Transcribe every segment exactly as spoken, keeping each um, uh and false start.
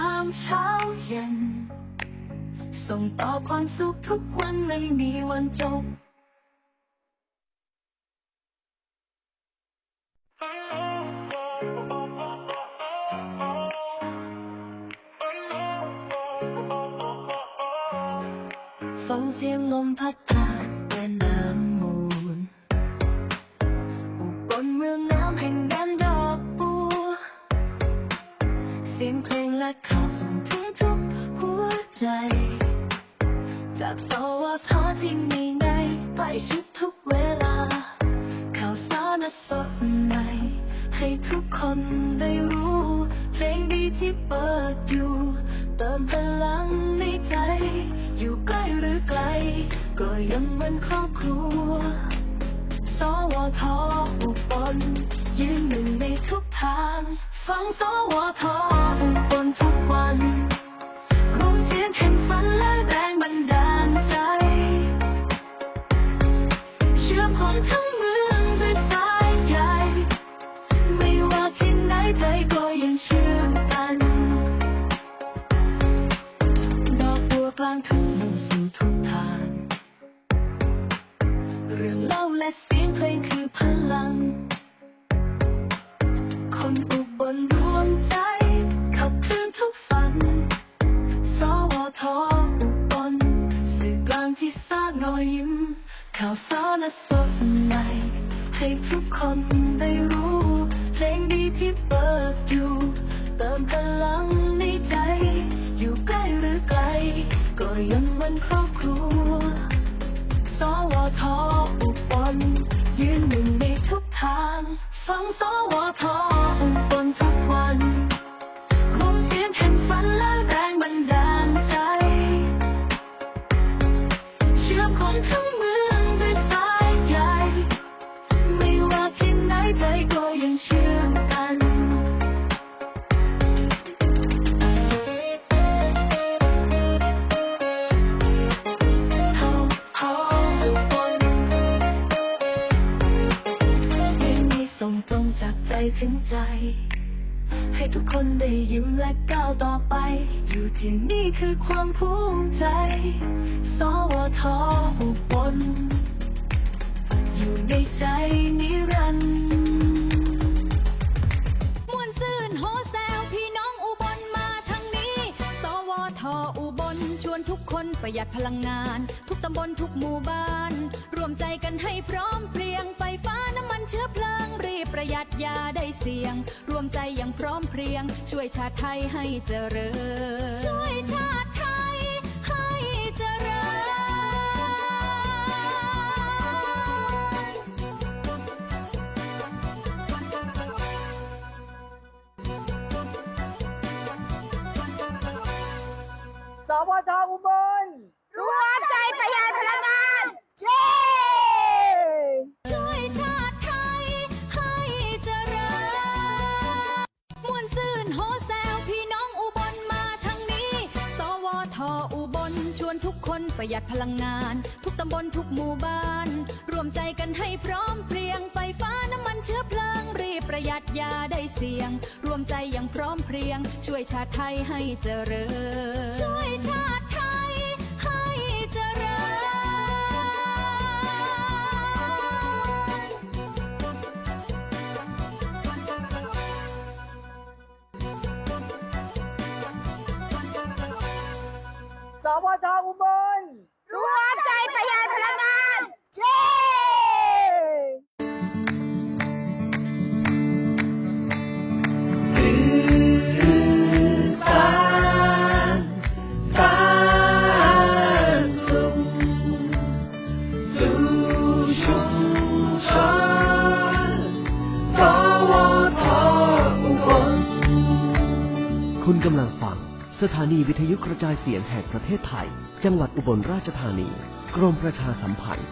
ยามเช้าเย็น ส่งต่อความสุขทุกวันไม่มีวันจบ ฟังเสียงลมพัดผ่านแม่น้ำมูล อุบลเมืองน้ำแห่งแดนดอกบัว เสียงเพลงและข่าวส่งถึงทุกหัวใจ จาก สวท ที่มีในใกล้ชิดทุกเวลา ข่าวสารสดใหม่ ให้ทุกคนได้รู้ เพลงดีที่เปิดอยู่ เติมพลังในใจ อยู่ใกล้หรือไกล ก็ยังเหมือนครอบครัว สวท อุบล ยืนหนึ่งในทุกทาง ฟัง สวท อุบลทุกวัน รวมเสียงแห่งฝันและแรงบันดาลใจ เชื่อมคนทั้งเมืองด้วยสายใย ไม่ว่าที่ไหนใจก็ยังเชื่อมกัน ดอกบัวกลางทุ่งมุ่งสู่ทุกทาง เรื่องเล่าและเสียงเพลงคือพลัง คนอุบลรวมใจ ขับเคลื่อนทุกฝัน สวท อุบล สื่อกลางที่สร้างรอยยิ้ม ข่าวสารสดใหม่ ให้ทุกคนได้รู้ เพลงดีที่เปิดอยู่ เติมพลังในใจ อยู่ใกล้หรือไกล ก็ยังเหมือนครอบครัว สวท อุบล ยืนหนึ่งในทุกทาง ฟัง สวท อุบลทุกวัน รวมเสียงแห่งฝันและแรงบันดาลใจ เชื่อมคนทั้งเมืองด้วยสายใย ไม่ว่าที่ไหนใจก็ยังเชื่อมกัน เพลงนี้ส่งตรงจากใจถึงใจ ให้ทุกคนได้ยิ้มและก้าวต่อไป อยู่ที่นี่คือความภูมิใจ สวท อุบล อยู่ในใจนิรันดร์ ม่วนซื่นโฮแซวพี่น้องอุบลมาทางนี้ สวท อุบล ชวนทุกคนประหยัดพลังงาน ทุกตำบลทุกหมู่บ้าน รวมใจกันให้พร้อมเพรียง ไฟฟ้าน้ำมันเชื้อเพลิง รีบประหยัดอย่าได้เสี่ยง รวมใจอย่างพร้อมเพรียง ช่วยชาติไทยให้เจริญ ช่วยชาติไทยให้เจริญ สวท อุบล รวมใจประหยัดพลังงาน เย้ ช่วยชาติไทยให้เจริญ ม่วนซื่นโฮแซวพี่น้องอุบลมาทางนี้ สวท อุบล ชวนทุกคนประหยัดพลังงาน ทุกตำบลทุกหมู่บ้าน รวมใจกันให้พร้อมเพรียง ไฟฟ้าน้ำมันเชื้อเพลิง รีบประหยัดอย่าได้เสี่ยง รวมใจอย่างพร้อมเพรียง ช่วยชาติไทยให้เจริญ ช่วยชาติไทยให้เจริญ สวท อุบล รวมใจประหยัดพลังงาน เย้ คุณกำลังฟัง สถานีวิทยุกระจายเสียงแห่งประเทศไทย จังหวัดอุบลราชธานี กรมประชาสัมพันธ์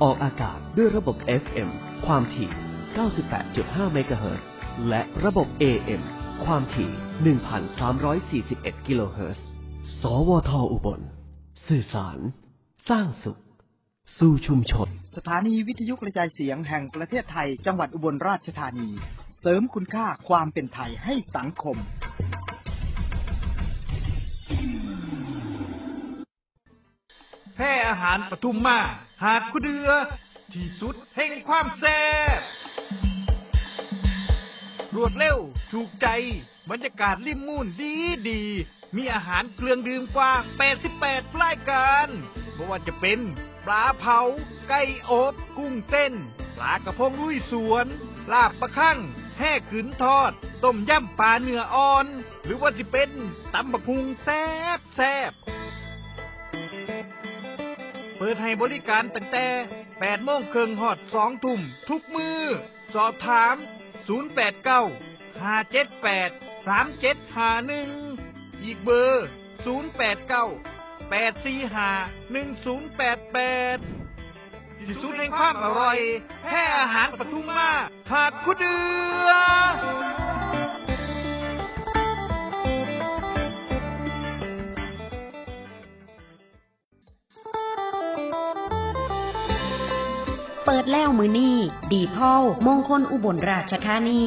ออกอากาศด้วยระบบ เอฟ เอ็ม ความถี่ เก้าสิบแปดจุดห้า เมกะเฮิรตซ์ และระบบ เอ เอ็ม ความถี่ หนึ่งพันสามร้อยสี่สิบเอ็ด กิโลเฮิรตซ์ สวท อุบล สื่อสาร สร้างสุข สู่ชุมชน สถานีวิทยุกระจายเสียงแห่งประเทศไทย จังหวัดอุบลราชธานี เสริมคุณค่าความเป็นไทยให้สังคม แพร่อาหารปทุมมา หาดคูเดือ ที่สุดแห่งความแซ่บ รวดเร็ว ถูกใจ บรรยากาศริมมูนดีดี มีอาหารเครื่องดื่มกว่า แปดสิบแปด รายการ บ่ว่าจะเป็น ปลาเผา ไก่อบ กุ้งเต้น ปลากระพงลุยสวน ลาบปลาคั่ง แห่กึ๋นทอด ต้มยำปลาเนื้ออ่อน หรือว่าสิเป็น ตำบักหุ่งแซ่บแซ่บ เปิดให้บริการตั้งแต่ แปดโมงครึ่งฮอด สองทุ่ม ทุกมื้อ สอบถาม ศูนย์แปดเก้า ห้าเจ็ดแปด สามเจ็ดห้าหนึ่ง อีกเบอร์ ศูนย์แปดเก้า แปดสี่ห้า หนึ่งศูนย์แปดแปด ที่สุดแห่งความอร่อย แพร่อาหารปทุมมา หาดคูเดือ เปิดแล้วมื้อนี้ ดีพอล มงคลอุบลราชธานี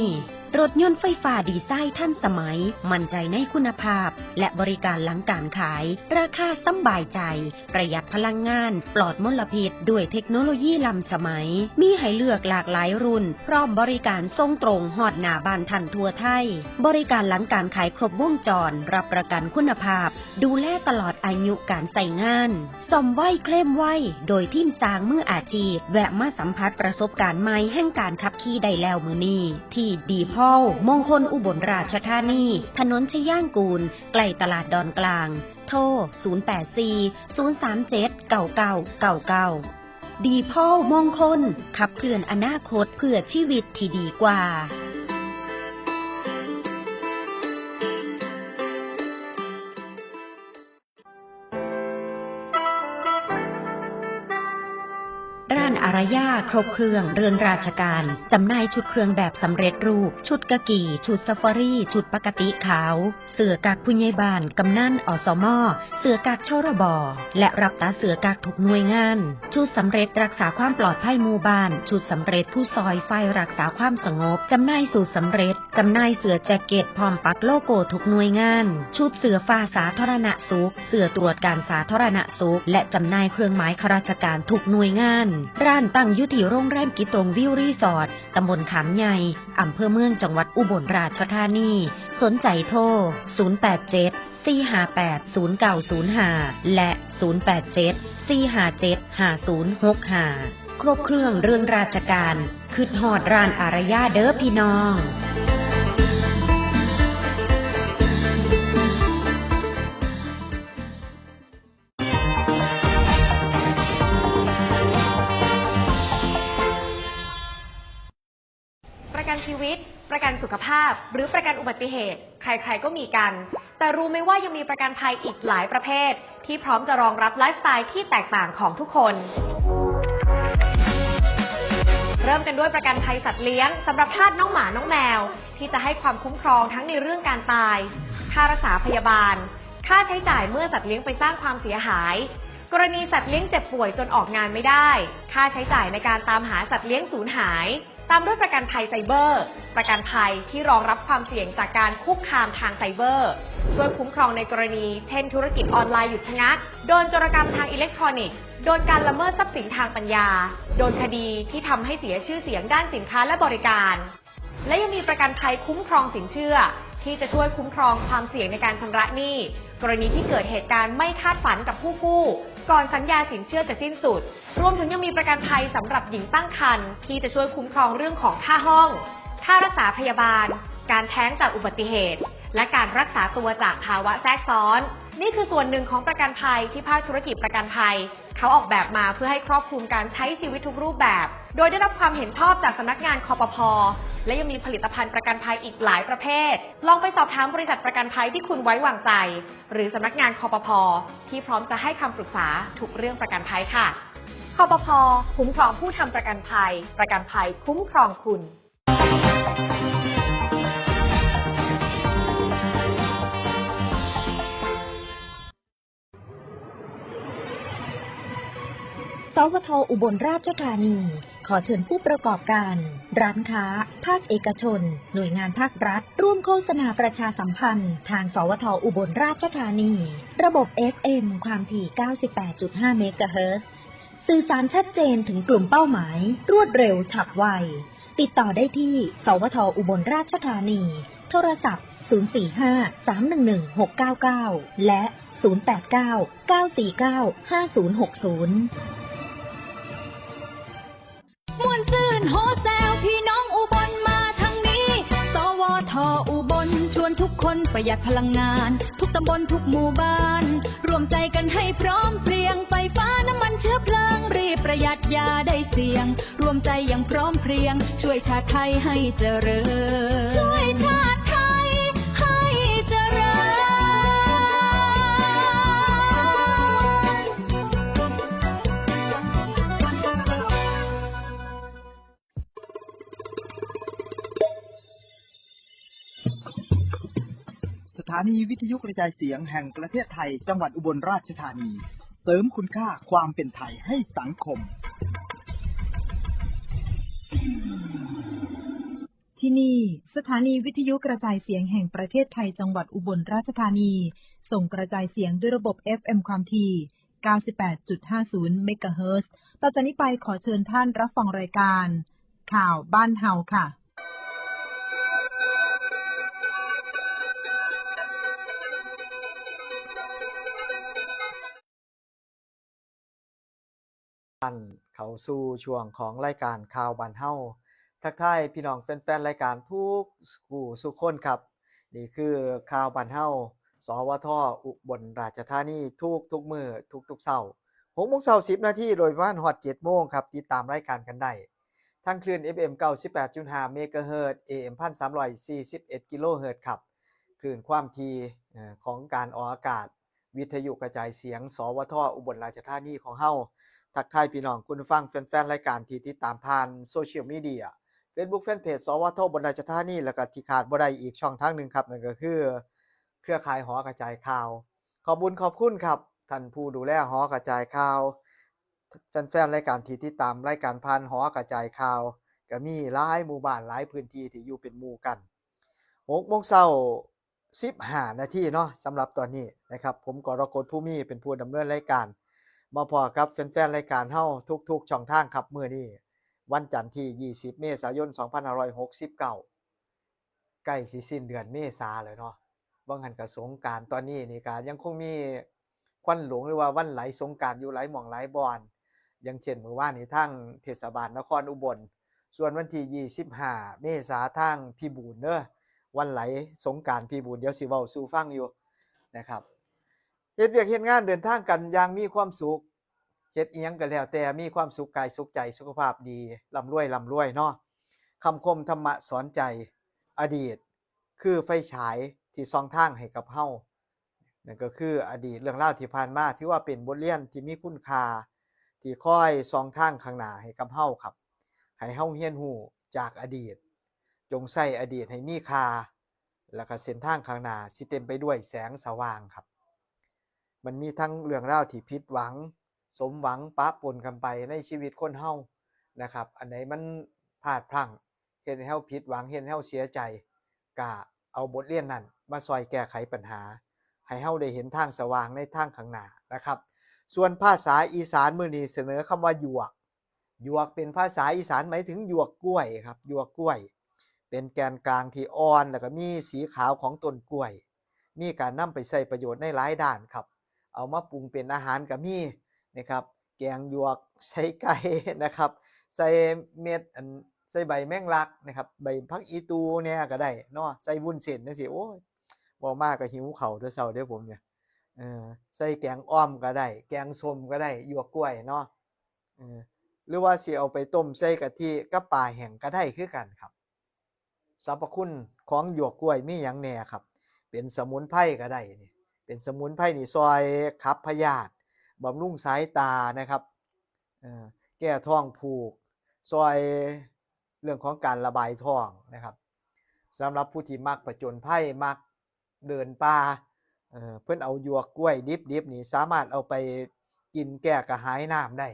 รถยนต์ไฟฟ้าดีไซน์ทันสมัย มั่นใจในคุณภาพ และบริการหลังการขาย ราคาสำบายใจ ประหยัดพลังงาน ปลอดมลพิษ ด้วยเทคโนโลยีล้ำสมัย มีให้เลือกหลากหลายรุ่น พร้อมบริการส่งตรงฮอดหน้าบ้านท่านทั่วไทย บริการหลังการขายครบวงจร รับประกันคุณภาพ ดูแลตลอดอายุการใช้งาน ซ่อมไวเคลมไว โดยทีมช่างมืออาชีพ แวะมาสัมผัสประสบการณ์ใหม่แห่งการขับขี่ได้แล้วมื้อนี้ ที่ดีพอล มงคลอุบลราชธานี ถนนชยางกูล ใกล้ตลาดดอนกลาง โทร ศูนย์แปดสี่ ศูนย์สามเจ็ด เก้าเก้าเก้าเก้า ดีพอล มงคล ขับเคลื่อนอนาคตเพื่อชีวิตที่ดีกว่า ร้านอารยาครบเครื่องเรื่องราชการ จำหน่ายชุดเครื่องแบบสำเร็จรูป ชุดกากี ชุดซาฟารี ชุดปกติขาว เสื้อกั๊กผู้ใหญ่บ้าน กำนัน อสม เสื้อกั๊ก ชรบ และรับตัดเสื้อกั๊กทุกหน่วยงาน ชุดสำเร็จรักษาความปลอดภัยหมู่บ้าน ชุดสำเร็จผู้ซอยไฟรักษาความสงบ จำหน่ายสูทสำเร็จ จำหน่ายเสื้อแจ็คเก็ตพร้อมปักโลโก้ทุกหน่วยงาน ชุดเสื้อฟ้าสาธารณสุข เสื้อตรวจการสาธารณสุข และจำหน่ายเครื่องหมายข้าราชการทุกหน่วยงาน ร้านตั้งอยู่ที่โรงแรมกิตงวิวรีสอร์ท ตำบลขามใหญ่ อำเภอเมือง จังหวัดอุบลราชธานี สนใจโทร ศูนย์แปดเจ็ด สี่ห้าแปด ศูนย์เก้าศูนย์ห้า และ ศูนย์แปดเจ็ด สี่ห้าเจ็ด ห้าศูนย์หกห้า ครบเครื่องเรื่องราชการ คิดฮอดร้านอารยาเด้อพี่น้อง ประกันชีวิต ประกันสุขภาพ หรือประกันอุบัติเหตุ ใครๆ ก็มีกัน แต่รู้ไหมว่ายังมีประกันภัยอีกหลายประเภท ที่พร้อมจะรองรับไลฟ์สไตล์ที่แตกต่างของทุกคน เริ่มกันด้วยประกันภัยสัตว์เลี้ยงสำหรับทาสน้องหมาน้องแมว ที่จะให้ความคุ้มครองทั้งในเรื่องการตาย ค่ารักษาพยาบาล ค่าใช้จ่ายเมื่อสัตว์เลี้ยงไปสร้างความเสียหาย กรณีสัตว์เลี้ยงเจ็บป่วยจนออกงานไม่ได้ ค่าใช้จ่ายในการตามหาสัตว์เลี้ยงสูญหาย ตามด้วยประกันภัยไซเบอร์ ประกันภัยที่รองรับความเสี่ยงจากการคุกคามทางไซเบอร์ ช่วยคุ้มครองในกรณี เช่น ธุรกิจออนไลน์หยุดชะงัก โดนโจรกรรมทางอิเล็กทรอนิกส์ โดนการละเมิดทรัพย์สินทางปัญญา โดนคดีที่ทำให้เสียชื่อเสียงด้านสินค้าและบริการ และยังมีประกันภัยคุ้มครองสินเชื่อ ที่จะช่วยคุ้มครองความเสี่ยงในการชำระหนี้ กรณีที่เกิดเหตุการณ์ไม่คาดฝันกับผู้กู้ ก่อนสัญญาสินเชื่อจะสิ้นสุด รวมถึงยังมีประกันภัยสำหรับหญิงตั้งครรภ์ ที่จะช่วยคุ้มครองเรื่องของค่าห้อง ค่ารักษาพยาบาล การแท้งจากอุบัติเหตุ และการรักษาตัวจากภาวะแทรกซ้อน นี่คือส่วนหนึ่งของประกันภัยที่ภาคธุรกิจประกันภัย เขาออกแบบมาเพื่อให้ครอบคลุมการใช้ชีวิตทุกรูปแบบ โดยได้รับความเห็นชอบจากสำนักงาน คปภ. และยังมีผลิตภัณฑ์ประกันภัยอีกหลายประเภท ลองไปสอบถามบริษัทประกันภัยที่คุณไว้วางใจ หรือสำนักงาน คปภ. ที่พร้อมจะให้คำปรึกษาทุกเรื่องประกันภัยค่ะ คปภ. คุ้มครองผู้ทำประกันภัย ประกันภัยคุ้มครองคุณ สวท อุบลราชธานี ขอเชิญผู้ประกอบการ ร้านค้า ภาคเอกชน หน่วยงานภาครัฐ ร่วมโฆษณาประชาสัมพันธ์ ทาง สวท อุบลราชธานี ระบบ เอฟ เอ็ม ความถี่ เก้าสิบแปดจุดห้า เมกะเฮิรตซ์ สื่อสารชัดเจนถึงกลุ่มเป้าหมาย รวดเร็วฉับไว ติดต่อได้ที่ สวท อุบลราชธานี โทรศัพท์ ศูนย์สี่ห้า สามหนึ่งหนึ่ง หกเก้าเก้า และ ศูนย์แปดเก้า เก้าสี่เก้า ห้าศูนย์หกศูนย์ ม่วนซื่นโฮแซวพี่น้องอุบลมาทางนี้ สวท อุบลชวนทุกคนประหยัดพลังงาน ทุกตำบลทุกหมู่บ้าน รวมใจกันให้พร้อมเพรียง ไฟฟ้าน้ำมันเชื้อเพลิง รีบประหยัดอย่าได้เสี่ยง รวมใจอย่างพร้อมเพรียง ช่วยชาติไทยให้เจริญ ช่วยชาติไทยให้เจริญ สถานีวิทยุกระจายเสียงแห่งประเทศไทย จังหวัดอุบลราชธานี เสริมคุณค่าความเป็นไทยให้สังคม ที่นี่ สถานีวิทยุกระจายเสียงแห่งประเทศไทย จังหวัดอุบลราชธานี ส่งกระจายเสียงด้วยระบบ เอฟ เอ็ม ความถี่ เก้าสิบแปดจุดห้าศูนย์ เมกะเฮิรตซ์ ต่อจากนี้ไปขอเชิญท่านรับฟังรายการ ข่าวบ้านเฮาค่ะ ท่านเข้าสู่ช่วงของรายการข่าวบ้านเฮา ทักทายพี่น้องแฟนๆรายการทุกคู่สู่คนครับ นี่คือข่าวบ้านเฮา สวท อุบลราชธานี ทุกทุกมื้อทุกทุกเช้า หกโมงเช้าสิบนาที โดยประมาณฮอดเจ็ดโมงครับ ติดตามรายการกันได้ ทางคลื่น เอฟ เอ็ม เก้าสิบแปดจุดห้า เมกะเฮิรตซ์ เอ เอ็ม พันสามร้อยสี่สิบเอ็ด กิโลเฮิรตซ์ครับ คลื่นความถี่เอ่อของการออกอากาศ วิทยุกระจายเสียง สวท อุบลราชธานีของเฮา ทักทายพี่น้องคุณผู้ฟังแฟนๆรายการที่ติดตามผ่านโซเชียลมีเดีย Facebook Fanpage สวท อุบลราชธานี แล้วก็ที่ขาดบ่ได้อีกช่องทางหนึ่งครับ นั่นก็คือเครือข่ายหอกระจายข่าว ขอบบุญขอบคุณครับ ท่านผู้ดูแลหอกระจายข่าว แฟนๆรายการที่ติดตามรายการผ่านหอกระจายข่าว ก็มีหลายหมู่บ้านหลายพื้นที่ที่อยู่เป็นหมู่กัน หกโมงเช้า สิบห้านาทีเนาะ สำหรับตอนนี้นะครับ ผมกรกฎ ภูมิ เป็นผู้ดำเนินรายการ มาพ้อกับแฟนๆรายการเฮาทุกๆช่องทางครับ มื้อนี้วันจันทร์ที่ยี่สิบ เมษายน สองพันห้าร้อยหกสิบเก้า ใกล้สิสิ้นเดือนเมษาแล้วเนาะ บางหันก็สงกรานต์ ตอนนี้นี่ก็ยังคงมีควันหลงหรือว่าวันไหลสงกรานต์อยู่หลายหม่องหลายบ่อน อย่างเช่นมื้อวานนี้ทางเทศบาลนครอุบล ส่วนวันที่ยี่สิบห้า เมษาทางพิบูลเด้อ วันไหลสงกรานต์พิบูล เดี๋ยวสิเว้าสู่ฟังอยู่นะครับ เฮ็ดเวียกเฮ็ดงานเดินทางกันอย่างมีความสุข เฮ็ดอิหยังก็แล้วแต่มีความสุขกายสุขใจ สุขภาพดี ร่ำรวยร่ำรวยเนาะ คำคมธรรมะสอนใจ อดีตคือไฟฉายที่ส่องทางให้กับเฮา นั่นก็คืออดีตเรื่องราวที่ผ่านมา ถือว่าเป็นบทเรียนที่มีคุณค่า ที่คอยส่องทางข้างหน้าให้กับเฮาครับ ให้เฮาเรียนรู้จากอดีต จงใช้อดีตให้มีค่า แล้วก็เส้นทางข้างหน้าสิเต็มไปด้วยแสงสว่างครับ มันมีทั้งเรื่องราวที่ผิดหวัง สมหวังปะปนกันไปในชีวิตคนเฮานะครับ อันไหนมันพลาดพลั้ง เฮ็ดให้เฮาผิดหวัง เฮ็ดให้เฮาเสียใจ ก็เอาบทเรียนนั้นมาซ่อยแก้ไขปัญหา ให้เฮาได้เห็นทางสว่างในทางข้างหน้านะครับ ส่วนภาษาอีสานมื้อนี้เสนอคำว่าหยวก หยวกเป็นภาษาอีสานหมายถึงหยวกกล้วยครับ หยวกกล้วย เป็นแกนกลางที่อ่อน แล้วก็มีสีขาวของต้นกล้วย มีการนำไปใช้ประโยชน์ในหลายด้านครับ เอามาปรุงเป็นอาหารก็มีนะครับ แกงหยวกใส่ไก่นะครับ ใส่เม็ดอัน ใส่ใบแมงลักนะครับ ใบผักอีตูแหน่ก็ได้เนาะ ใส่วุ้นเส้นจังซี้ โอ้ย เว้ามาก็หิวข้าวแต่เช้าเด้อผมเนี่ย เออ ใส่แกงอ่อมก็ได้ แกงส้มก็ได้ หยวกกล้วยเนาะ เออ หรือว่าสิเอาไปต้มใส่กะทิกับปลาแห้งก็ได้คือกันครับ สรรพคุณของหยวกกล้วยมีหยังแหน่ครับ เป็นสมุนไพรก็ได้นี่ เป็นสมุนไพรนี่ซ่อยขับพยาธิ บำรุงสายตานะครับ เอ่อ แก้ท้องผูก ซ่อยเรื่องของการระบายท้องนะครับ สำหรับผู้ที่มักผจญภัย มักเดินป่า เอ่อ เพิ่นเอาหยวกกล้วยดิบๆนี่สามารถเอาไปกินแก้กระหายน้ำได้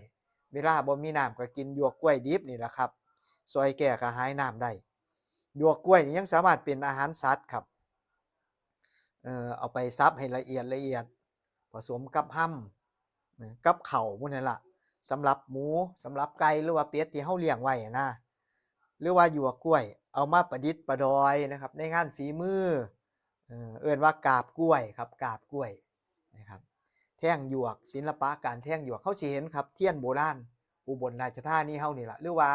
เวลาบ่มีน้ำก็กินหยวกกล้วยดิบนี่แหละครับ ซอยแก้กระหายน้ำได้ หยวกกล้วยนี่ยังสามารถเป็นอาหารสัตว์ครับ เอ่อ เอาไปสับให้ละเอียดละเอียด ผสมกับฮำนะ กับข้าวพวกนั้นล่ะ สำหรับหมู สำหรับไก่ หรือว่าเป็ดที่เฮาเลี้ยงไว้นะ หรือว่าหยวกกล้วย เอามาประดิษฐ์ประดอยนะครับ ในงานฝีมือ เอ่อ เอิ้นว่ากาบกล้วยครับ กาบกล้วยนะครับ แท่งหยวก ศิลปะการแท่งหยวก เฮาสิเห็นครับ เทียนโบราณ อุบลราชธานีเฮานี่ล่ะ หรือว่า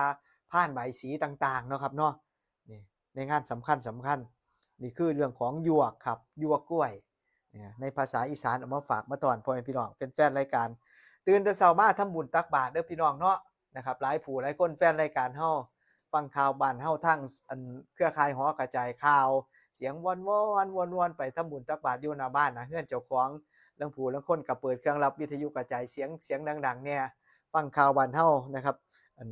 พานใบายสีต่างๆ เนาะครับเนาะ นี่ ในงานสำคัญสำคัญ นี่คือเรื่องของหยวกครับ หยวกกล้วย เนี่ย ในภาษาอีสานเอามาฝากมาต้อนพ่อแม่พี่น้อง เป็นแฟนรายการ ตื่นแต่เช้ามาทำบุญตักบาตรเด้อพี่น้องเนาะ นะครับ หลายผู้หลายคนแฟนรายการเฮา ฟังข่าวบ้านเฮาทาง อัน เครือข่ายหอกระจายข่าว เสียงวอนๆ วอนๆ ไปทำบุญตักบาตรอยู่หน้าบ้านหน้าเฮือนเจ้าของ ลางผู้ลางคนก็เปิดเครื่องรับวิทยุกระจายเสียง เสียงดังๆ แหน่ ฟังข่าวบ้านเฮานะครับ อัน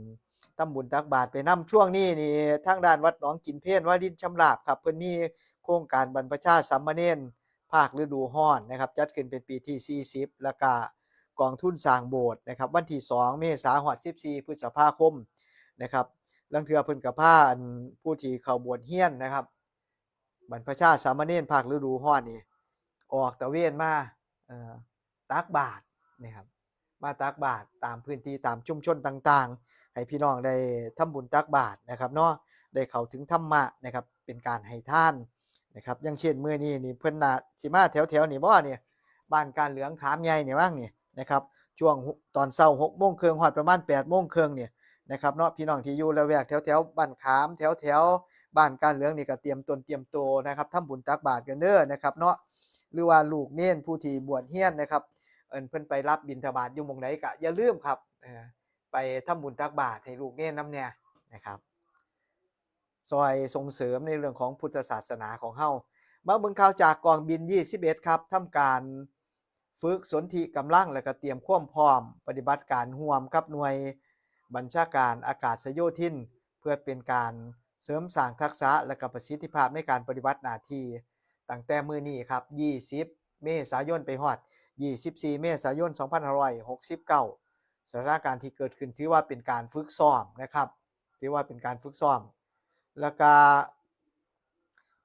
ทำบุญตักบาตรไปนำ ช่วงนี้นี่ ทางด้านวัดหนองกินเพล วารินชำราบครับ เพิ่นมีโครงการบรรพชาสามเณรภาคฤดูฮ้อนนะครับ จัดขึ้นเป็นปีที่สี่สิบ แล้วก็กองทุนสร้างโบสถ์นะครับ วันที่สองเมษาฮอดสิบสี่พฤษภาคมนะครับ ลางเทื่อเพิ่นก็พาอันผู้ที่เข้าบวชเฮียนนะครับ บรรพชาสามเณรภาคฤดูฮ้อนนี่ ออกตระเวนมา เอ่อ ตักบาตรนะครับ มาตักบาตรตามพื้นที่ตามชุมชนต่างๆ ให้พี่น้องได้ทำบุญตักบาตรนะครับเนาะ ได้เข้าถึงธรรมะนะครับ เป็นการให้ทานนะครับ อย่างเช่นมื้อนี้นี่เพิ่นน่าสิมาแถวๆ นี่บ่นี่ บ้านกาดเหลืองขามใหญ่นี่มั้งนี่นะครับ ช่วงตอนเช้าหกโมงครึ่งฮอดประมาณแปดโมงครึ่งนี่นะครับเนาะ พี่น้องที่อยู่ละแวกแถวๆ บ้านขาม แถวๆ บ้านกาดเหลืองนี่ก็เตรียมตนเตรียมตัวนะครับ ทำบุญตักบาตรกันเด้อนะครับเนาะ หรือว่าลูกเณรผู้ที่บวชเฮียนนะครับ เอิ้นเพิ่นไปรับบิณฑบาตอยู่หม่องใดก็อย่าลืมครับ เอ่อ ไปทำบุญตักบาตรให้ลูกเณรนำแหน่นะครับ ซอยส่งเสริมในเรื่องของพุทธศาสนาของเฮา มาเบิ่งข่าวจากกองบินยี่สิบเอ็ดครับ ทำการฝึกสนธิกำลัง และก็เตรียมความพร้อมปฏิบัติการร่วมกับหน่วยบัญชาการอากาศโยธิน เพื่อเป็นการเสริมสร้างทักษะและก็ประสิทธิภาพในการปฏิบัติหน้าที่ ตั้งแต่มื้อนี้ครับ ยี่สิบเมษายนไปฮอดยี่สิบสี่เมษายนสองพันห้าร้อยหกสิบเก้า สถานการณ์ที่เกิดขึ้นถือว่าเป็นการฝึกซ้อมนะครับ ถือว่าเป็นการฝึกซ้อม แล้วก็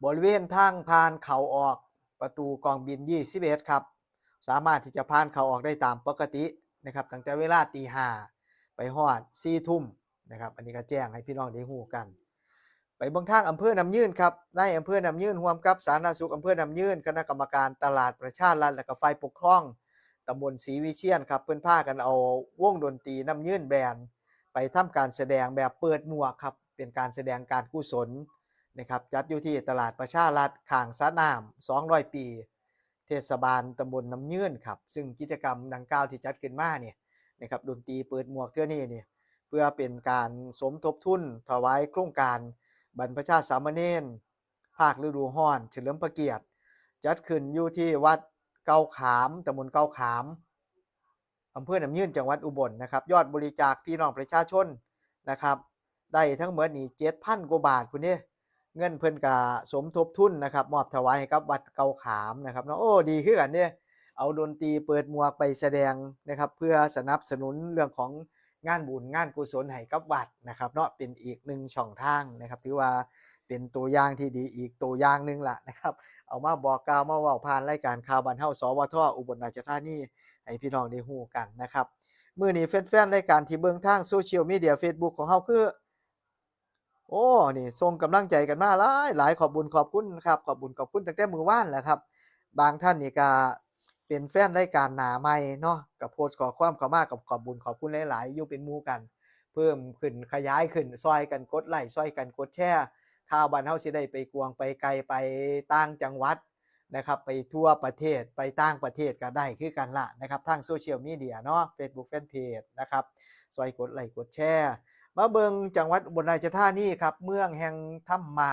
บริเวณทางผ่านเข้าออกประตูกองบินยี่สิบเอ็ดครับ สามารถที่จะผ่านเข้าออกได้ตามปกตินะครับ ตั้งแต่เวลาตีห้าไปฮอดสี่ทุ่มนะครับ อันนี้ก็แจ้งให้พี่น้องได้ฮู้กัน ไปเบิ่งทางอำเภอน้ำยืนครับ นายอำเภอน้ำยืนร่วมกับสาธารณสุขอำเภอน้ำยืน คณะกรรมการตลาดประชารัฐ และก็ฝ่ายปกครองตำบลศรีวิเชียรครับ เพิ่นพากันเอาวงดนตรีน้ำยืนแบนด์ ไปทำการแสดงแบบเปิดหมวกครับ เป็นการแสดงการกุศลนะครับ จัดอยู่ที่ตลาดประชารัฐ ข้างสระน้ำสองร้อยปี เทศบาลตำบลน้ำยืนครับ ซึ่งกิจกรรมดังกล่าวที่จัดขึ้นมาเนี่ยนะครับ ดนตรีเปิดหมวกเทื่อนี้เนี่ย เพื่อเป็นการสมทบทุนถวายโครงการบรรพชาสามเณรภาคฤดูฮ้อนเฉลิมพระเกียรติ จัดขึ้นอยู่ที่วัดเกาขาม ตำบลเกาขาม อำเภอน้ำยืน จังหวัดอุบลนะครับ ยอดบริจาคพี่น้องประชาชนนะครับ ได้ทั้งหมดนี่เจ็ดพันกว่าบาทพุ้นเด้ เงินเพิ่นก็สมทบทุนนะครับ มอบถวายให้กับวัดเกาขามนะครับเนาะ โอ้ ดีคือกันเด้ เอาดนตรีเปิดหมวกไปแสดงนะครับ เพื่อสนับสนุนเรื่องของงานบุญงานกุศลให้กับวัดนะครับเนาะ เป็นอีกหนึ่งช่องทางนะครับ ถือว่าเป็นตัวอย่างที่ดีอีกตัวอย่างหนึ่งละนะครับ เอามาบอกกล่าวมาเว้าผ่านรายการข่าวบ้านเฮา สวท อุบลราชธานี ให้พี่น้องได้ฮู้กันนะครับ มื้อนี้แฟนๆ รายการที่เบิ่งทางโซเชียลมีเดีย Facebook ของเฮาคือ โอ้ นี่ส่งกำลังใจกันมาหลายหลาย ขอบบุญขอบคุณครับ ขอบบุญขอบคุณตั้งแต่มื้อวานแหละครับ บางท่านนี่ก็เป็นแฟนรายการหน้าใหม่เนาะ ก็โพสต์ข้อความเข้ามา ก็ขอบบุญขอบคุณหลายๆ อยู่เป็นหมู่กัน เพิ่มขึ้นขยายขึ้น ซอยกันกดไลค์ ซอยกันกดแชร์ ข่าวบ้านเฮาสิได้ไปกว้างไปไกล ไปต่างจังหวัดนะครับ ไปทั่วประเทศ ไปต่างประเทศก็ได้คือกันละนะครับ ทางโซเชียลมีเดียเนาะ Facebook Fanpage นะครับ ซอยกดไลค์กดแชร์ มาเบิ่งจังหวัดอุบลราชธานีครับ เมืองแห่งธรรมะ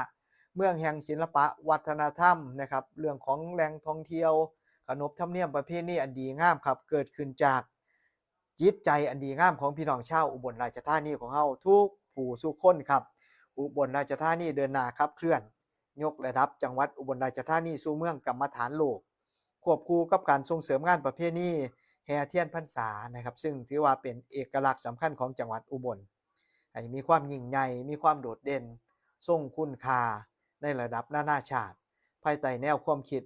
เมืองแห่งศิลปะวัฒนธรรมนะครับ เรื่องของแหล่งท่องเที่ยว ขนบธรรมเนียมประเพณีอันดีงามครับ เกิดขึ้นจากจิตใจอันดีงามของพี่น้องชาวอุบลราชธานีของเฮาทุกผู้ทุกคนครับ อุบลราชธานีเดินหน้าขับเคลื่อน ยกระดับจังหวัดอุบลราชธานีสู่เมืองกรรมฐานโลก ควบคู่กับการส่งเสริมงานประเพณี แห่เทียนพรรษานะครับ ซึ่งถือว่าเป็นเอกลักษณ์สำคัญของจังหวัดอุบล ให้มีความยิ่งใหญ่ มีความโดดเด่น ทรงคุณค่าในระดับนานาชาติ ภายใต้แนวความคิด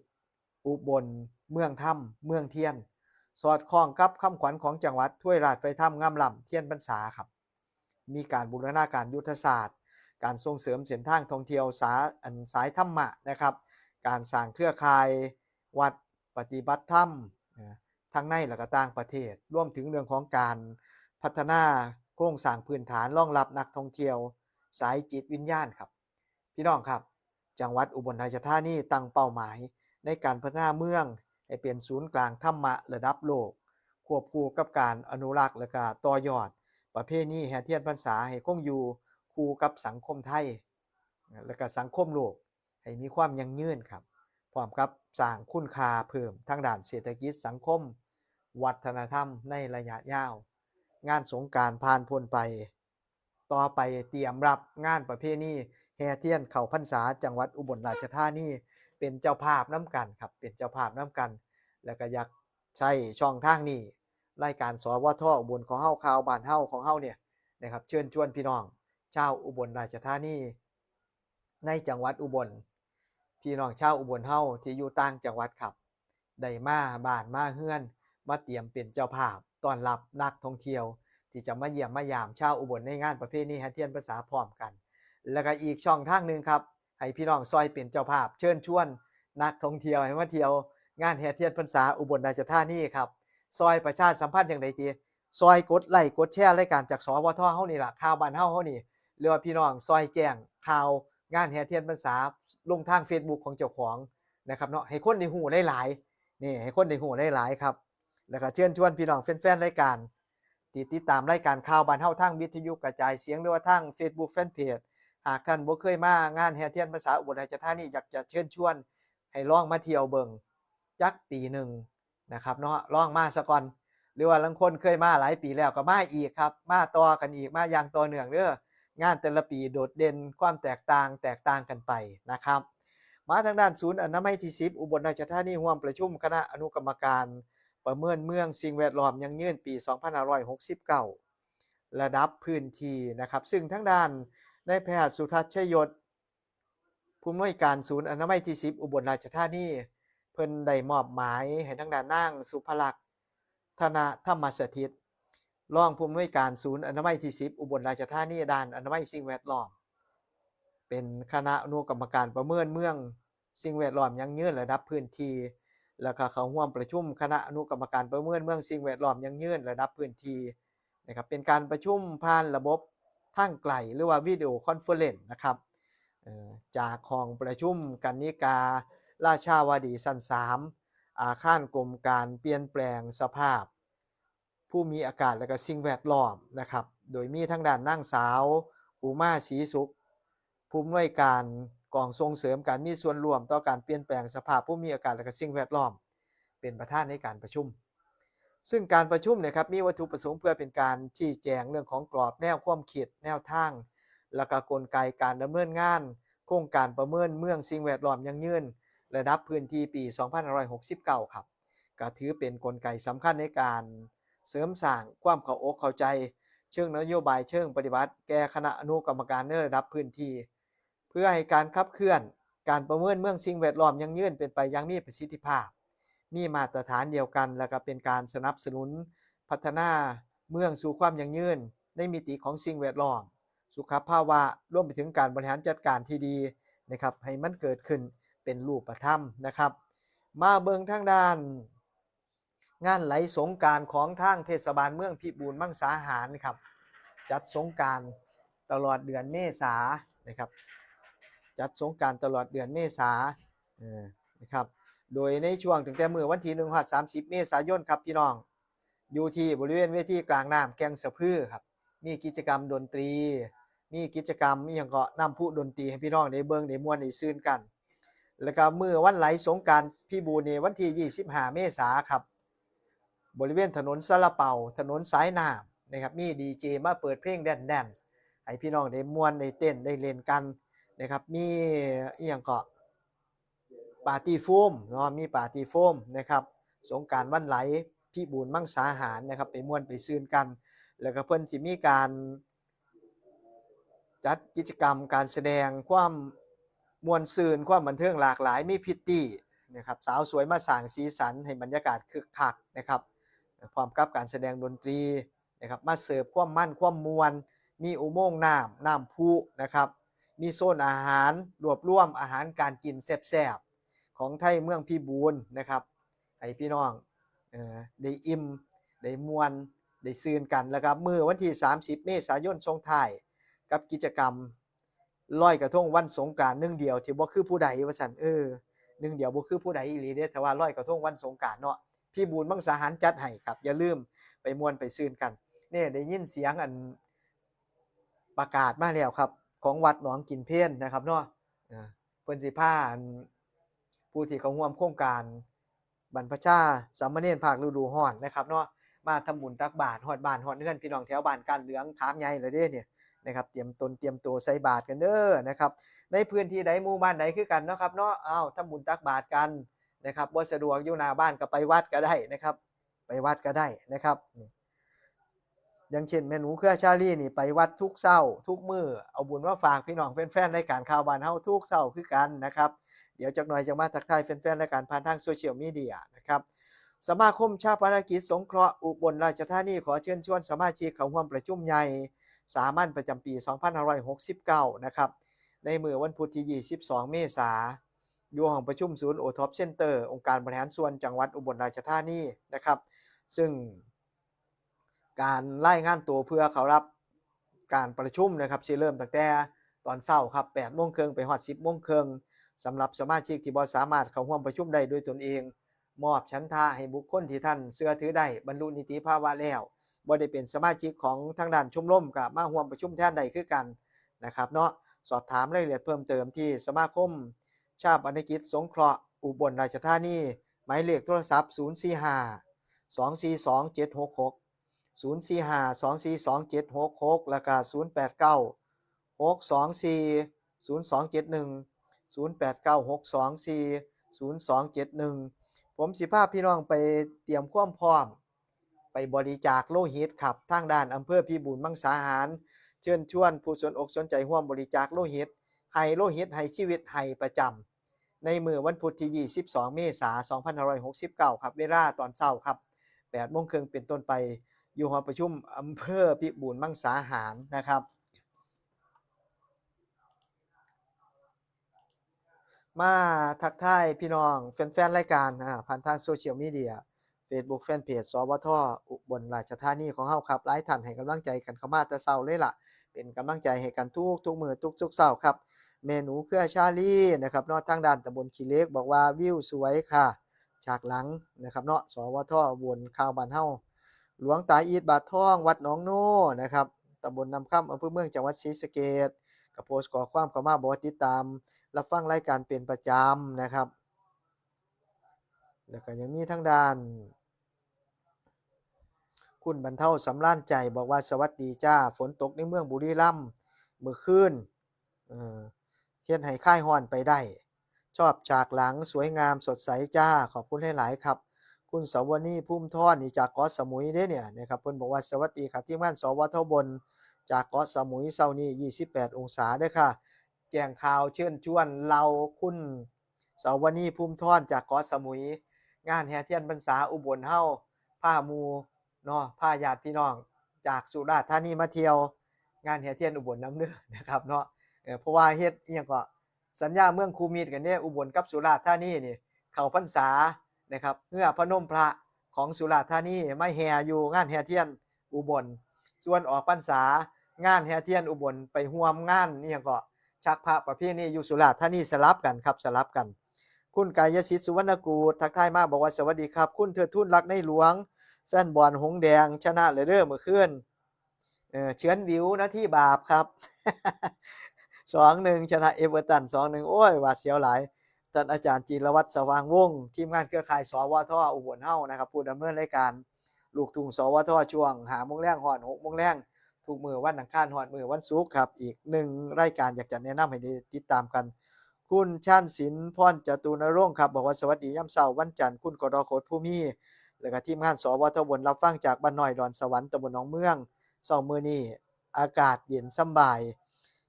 อุบลเมืองธรรมเมืองเทียน สอดคล้องกับคำขวัญของจังหวัด ถ้วยราชไฟธรรมงามล้ำเทียนพรรษาครับ มีการบูรณาการยุทธศาสตร์ การส่งเสริมเส้นทางท่องเที่ยวสาอันสายธรรมะนะครับ การสร้างเครือข่ายวัดปฏิบัติธรรมนะทั้งในและก็ต่างประเทศ รวมถึงเรื่องของการพัฒนาโครงสร้างพื้นฐานรองรับนักท่องเที่ยวสายจิตวิญญาณครับ พี่น้องครับ จังหวัดอุบลราชธานีตั้งเป้าหมายในการพัฒนาเมืองให้เป็นศูนย์กลางธรรมะระดับโลก ควบคู่กับการอนุรักษ์และก็ต่อยอดประเพณีแห่เทียนพรรษาให้คงอยู่คู่กับสังคมไทย และก็สังคมโลกให้มีความยั่งยืนครับ พร้อมกับสร้างคุณค่าเพิ่มทางด้านเศรษฐกิจสังคม วัฒนธรรมในระยะยาว งานสงกรานต์ผ่านพ้นไป ต่อไปเตรียมรับงานประเพณีแห่เทียนเข้าพรรษาจังหวัดอุบลราชธานีเป็นเจ้าภาพนำกันครับ เป็นเจ้าภาพนำกัน แล้วก็อยากใช้ช่องทางนี้ รายการ สวท อุบลของเฮา ข่าวบ้านเฮาของเฮาเนี่ยนะครับ เชิญชวนพี่น้องชาวอุบลราชธานี ในจังหวัดอุบล พี่น้องชาวอุบลเฮาที่อยู่ต่างจังหวัดครับ ได้มาบ้านมาเฮือน มาเตรียมเป็นเจ้าภาพต้อนรับนักท่องเที่ยว ที่จะมาเยี่ยมมายามชาวอุบลในงานประเพณีแห่เทียนพรรษาพร้อมกัน แล้วก็อีกช่องทางหนึ่งครับ ให้พี่น้องซอยเป็นเจ้าภาพ เชิญชวนนักท่องเที่ยวให้มาเที่ยวงานแห่เทียนพรรษาอุบลราชธานีครับ ซอยประชาสัมพันธ์อย่างใดติ ซอยกดไลค์กดแชร์รายการจาก สวท เฮานี่ล่ะ ข่าวบ้านเฮาเฮานี่ หรือว่าพี่น้องซอยแจ้งข่าวงานแห่เทียนพรรษาลงทาง Facebook ของเจ้าของนะครับเนาะ ให้คนได้ฮู้หลายๆ นี่ ให้คนได้ฮู้หลายๆครับ แล้วก็เชิญชวนพี่น้องแฟนๆรายการ ที่ติดตามรายการข่าวบ้านเฮาทางวิทยุกระจายเสียง หรือว่าทาง Facebook Fanpage หากท่านบ่เคยมางานแห่เทียนพรรษาอุบลราชธานี อยากจะเชิญชวนให้ลองมาเที่ยวเบิ่งจักปีหนึ่งนะครับเนาะ ลองมาซะก่อน หรือว่าลางคนเคยมาหลายปีแล้วก็มาอีกครับ มาต่อกันอีก มาอย่างต่อเนื่องเด้อ งานแต่ละปีโดดเด่นความแตกต่าง แตกต่างกันไปนะครับ มาทางด้านศูนย์อนามัยที่สิบ อุบลราชธานี ร่วมประชุมคณะอนุกรรมการประเมินเมืองสิ่งแวดล้อมยั่งยืนปี สองพันห้าร้อยหกสิบเก้า ระดับพื้นที่นะครับ ซึ่งทางด้านนายแพทย์สุทัศน์ ชัยยศ ผู้อำนวยการศูนย์อนามัยที่สิบ อุบลราชธานี เพิ่นได้มอบหมายให้ทางด้านนางสุภลักษณ์ ธนธรรมสถิต รองผู้อำนวยการศูนย์อนามัยที่สิบ อุบลราชธานี ด้านอนามัยสิ่งแวดล้อม เป็นคณะอนุกรรมการประเมินเมืองสิ่งแวดล้อมยั่งยืนระดับพื้นที่ แล้วก็เข้าร่วมประชุมคณะอนุกรรมการประเมินเมืองสิ่งแวดล้อมยั่งยืนระดับพื้นที่นะครับ เป็นการประชุมผ่านระบบทางไกล หรือว่าวิดีโอคอนเฟอเรนซ์นะครับ เอ่อ จากห้องประชุมกนิการาชาวดีชั้นสาม อาคารกรมการเปลี่ยนแปลงสภาพภูมิอากาศและก็สิ่งแวดล้อมนะครับ โดยมีทางด้านนางสาว อุมา ศรีสุข ผู้อำนวยการกองส่งเสริมการมีส่วนร่วมต่อการเปลี่ยนแปลงสภาพภูมิอากาศและก็สิ่งแวดล้อม เป็นประธานในการประชุม ซึ่งการประชุมเนี่ยครับ มีวัตถุประสงค์เพื่อเป็นการชี้แจงเรื่องของกรอบแนวความคิด แนวทาง และก็กลไกการดำเนินงานโครงการประเมินเมืองสิ่งแวดล้อมยั่งยืนระดับพื้นที่ปี สองพันห้าร้อยหกสิบเก้า ครับ ก็ถือเป็นกลไกสำคัญในการเสริมสร้างความเข้าอกเข้าใจเชิงนโยบายเชิงปฏิบัติแก่คณะอนุกรรมการในระดับพื้นที่ เพื่อให้การขับเคลื่อนการประเมินเมืองสิ่งแวดล้อมยั่งยืนเป็นไปอย่างมีประสิทธิภาพ มีมาตรฐานเดียวกัน และก็เป็นการสนับสนุนพัฒนาเมืองสู่ความยั่งยืนในมิติของสิ่งแวดล้อม สุขภาวะ รวมไปถึงการบริหารจัดการที่ดีนะครับ ให้มันเกิดขึ้นเป็นรูปธรรมนะครับ มาเบิ่งทางด้านงานไหลสงกรานต์ของทางเทศบาลเมืองพิบูลมังสาหารครับ จัดสงกรานต์ตลอดเดือนเมษานะครับ จัดสงกรานต์ตลอดเดือนเมษา เออ นะครับ โดยในช่วงตั้งแต่มื้อวันที่หนึ่งฮอดสามสิบเมษายนครับพี่น้อง อยู่ที่บริเวณเวทีกลางน้ำแก่งสะพือครับ มีกิจกรรมดนตรี มีกิจกรรมอีหยังก็น้ำพุดนตรีให้พี่น้องได้เบิ่งได้ม่วนได้ซื่นกัน แล้วก็มื้อวันไหลสงกรานต์พิบูลนี่วันที่ยี่สิบห้าเมษาครับ บริเวณถนนซาลาเปา ถนนสายน้ำนะครับ มีดีเจมาเปิดเพลงแดนๆให้พี่น้องได้ม่วนได้เต้นได้เล่นกันนะครับ มีอีหยังก็ปาร์ตี้โฟมเนาะ มีปาร์ตี้โฟมนะครับ สงกรานต์วันไหล พิบูลมังสาหารนะครับ ไปม่วนไปซื่นกัน แล้วก็เพิ่นสิมีการจัดกิจกรรมการแสดงความม่วนซื่น ความบันเทิงหลากหลาย มีพริตตี้นะครับ สาวสวยมาสร้างสีสันให้บรรยากาศคึกคักนะครับ พร้อมกับการแสดงดนตรีนะครับ มาเสิร์ฟความมันความม่วน มีอุโมงค์น้ำ น้ำพุนะครับ มีโซนอาหาร รวบรวมอาหารการกินแซ่บๆ ของไทยเมืองพิบูลนะครับ ให้พี่น้อง เอ่อ ได้อิ่ม ได้ม่วน ได้ซื่นกัน แล้วก็มื้อวันที่สามสิบเมษายนส่งท้ายกับกิจกรรมลอยกระทงวันสงกรานต์หนึ่งเดียวที่บ่คือผู้ใดว่าซั่น เออ หนึ่งเดียวบ่คือผู้ใดอีหลีเด้ ถ้าว่าลอยกระทงวันสงกรานต์เนาะ พิบูลมังสาหารจัดให้ครับ อย่าลืมไปม่วนไปซื่นกัน นี่ได้ยินเสียงอันประกาศมาแล้วครับ ของวัดหนองกินเพลนะครับเนาะ อ่า เพิ่นสิพาอันผู้ที่เข้าร่วมโครงการบรรพชาสามเณรภาคฤดูร้อนนะครับเนาะ มาทำบุญตักบาตรฮอดบ้านฮอดเฮือนพี่น้องแถวบ้านก้านเหลืองขามใหญ่แล้วเด้เนี่ยนะครับ เตรียมตนเตรียมตัวใส่บาตรกันเด้อนะครับ ในพื้นที่ใดหมู่บ้านใดคือกันเนาะครับเนาะ อ้าว ทำบุญตักบาตรกันนะครับ บ่สะดวกอยู่หน้าบ้านก็ไปวัดก็ได้นะครับ ไปวัดก็ได้นะครับ นี่ อย่างเช่นแม่หนูเครือชาลีนี่ไปวัดทุกเช้าทุกมื้อ เอาบุญมาฝากพี่น้องแฟนๆรายการข่าวบ้านเฮาทุกเช้าคือกันนะครับ เดี๋ยวจักหน่อยจะมาทักทายแฟนๆรายการผ่านทางโซเชียลมีเดียนะครับ สมาคมชาปนกิจสงเคราะห์อุบลราชธานีขอเชิญชวนสมาชิกเข้าร่วมประชุมใหญ่สามัญประจำปีสองพันห้าร้อยหกสิบเก้านะครับ ในมื้อวันพุธที่ยี่สิบสองเมษา อยู่ห้องประชุมศูนย์โอท็อปเซ็นเตอร์ องค์การบริหารส่วนจังหวัดอุบลราชธานีนะครับ ซึ่งการรายงานตัวเพื่อเข้ารับการประชุมนะครับ สิเริ่มตั้งแต่ตอนเช้าครับ แปดโมงครึ่งไปฮอดสิบโมงครึ่ง สำหรับสมาชิกที่บ่สามารถเข้าร่วมประชุมได้ด้วยตนเอง มอบฉันทะให้บุคคลที่ท่านเชื่อถือได้บรรลุนิติภาวะแล้ว บ่ได้เป็นสมาชิกของทางด้านชมรมก็มาร่วมประชุมแทนได้คือกันนะครับเนาะ สอบถามรายละเอียดเพิ่มเติมที่สมาคมชาปนกิจสงเคราะห์อุบลราชธานี หมายเลขโทรศัพท์ ศูนย์สี่ห้า สองสี่สอง เจ็ดหกหก ศูนย์สี่ห้า สองสี่สอง เจ็ดหกหก แล้วก็ ศูนย์แปดเก้า หกสองสี่ ศูนย์สองเจ็ดหนึ่ง ศูนย์แปดเก้า หกสองสี่ ศูนย์สองเจ็ดหนึ่ง ผมสิพาพี่น้องไปเตรียมความพร้อม ไปบริจาคโลหิตครับ ทางด้านอำเภอพิบูลมังสาหาร เชิญชวนผู้สนอกสนใจร่วมบริจาคโลหิต ให้โลหิต ให้ชีวิต ให้ประจำ ในมื้อวันพุธที่ยี่สิบสองเมษาสองพันห้าร้อยหกสิบเก้าครับ เวลาตอนเช้าครับ แปดโมงครึ่งเป็นต้นไป อยู่หอประชุมอำเภอพิบูลมังสาหารนะครับ มาทักทายพี่น้องแฟนๆรายการ อ่า ผ่านทางโซเชียลมีเดีย Facebook Fanpage สวท อุบลราชธานีของเฮาครับ หลายท่านให้กำลังใจกันเข้ามาแต่เช้าเลยล่ะ เป็นกำลังใจให้กันทุกๆมื้อทุกๆเช้าครับ แม่หนูเครือชาลีนะครับเนาะ ทางด้านตำบลขี้เหล็กบอกว่าวิวสวยค่ะ ฉากหลังนะครับเนาะ สวท อุบลข่าวบ้านเฮา หลวงตาอีทบาททอง วัดหนองโนนะครับ ตำบลน้ำคำ อำเภอเมือง จังหวัดศรีสะเกษ ก็โพสต์ข้อความเข้ามาบอกว่าติดตามรับฟังรายการเป็นประจำนะครับ แล้วก็ยังมีทางด้าน คุณบรรเทาสำราญใจบอกว่าสวัสดีจ้า ฝนตกในเมืองบุรีรัมย์มื้อคืน เอ่อ เฮ็ดให้คลายร้อนไปได้ ชอบฉากหลังสวยงามสดใสจ้า ขอบคุณหลายๆครับ คุณสวนี ภูมิธร นี่จากเกาะสมุยเด้เนี่ยนะครับ เพิ่นบอกว่าสวัสดีครับทีมงาน สวท อุบล จากเกาะสมุย เช้านี้ยี่สิบแปดองศาเด้อค่ะ แจ้งข่าวเชิญชวนเหล่าคุณสวนี ภูมิธร จากเกาะสมุย งานแห่เทียนพรรษาอุบลเฮา พาหมู่เนาะ พาญาติพี่น้องจากสุราษฎร์ธานีมาเที่ยวงานแห่เทียนอุบลนำเด้อนะครับเนาะ เอ่อ เพราะว่าเฮ็ดอิหยังก็ สัญญาเมืองคูมิตรกันเนี่ย อุบลกับสุราษฎร์ธานีนี่ เข้าพรรษานะครับ เฮือพนมพระของสุราษฎร์ธานีมาแห่อยู่งานแห่เทียนอุบล ส่วนออกพรรษางานแห่เทียนอุบลไปร่วมงานนี่หยังก็ชักพระประเพณีอยู่สุราษฎร์ธานี สลับกันครับ สลับกัน คุณกายสิทธิ์ สุวรรณกูฏ ทักทายมาบอกว่าสวัสดีครับ คุณเทิดทูน รักในหลวง แฟนบอลหงส์แดงชนะเลยเด้อมื้อคืน เอ่อ เฉือนหวิวนาทีบาปครับ สองหนึ่ง ชนะเอเวอร์ตัน สองหนึ่ง โอ้ย หวาดเสียวหลาย ท่านอาจารย์จิรวัตร สว่างวงศ์ ทีมงานเครือข่าย สวท อุบลเฮานะครับ ผู้ดำเนินรายการลูกทุ่ง สวท ช่วงห้าโมงแลงฮอดหกโมงแลง ทุกมื้อวันอังคารฮอดมื้อวันศุกร์ครับ อีกหนึ่งรายการอยากจะแนะนำให้ได้ติดตามกัน คุณชาญศิลป์ พรจตุนรงค์ครับ บอกว่าสวัสดียามเช้าวันจันทร์ คุณ กรกฎ ภูมิ แล้วก็ทีมงาน สวท อุบล รับฟังจากบ้านน้อยดอนสวรรค์ ตำบลหนองเมือง เช้ามื้อนี้อากาศเย็นสำบาย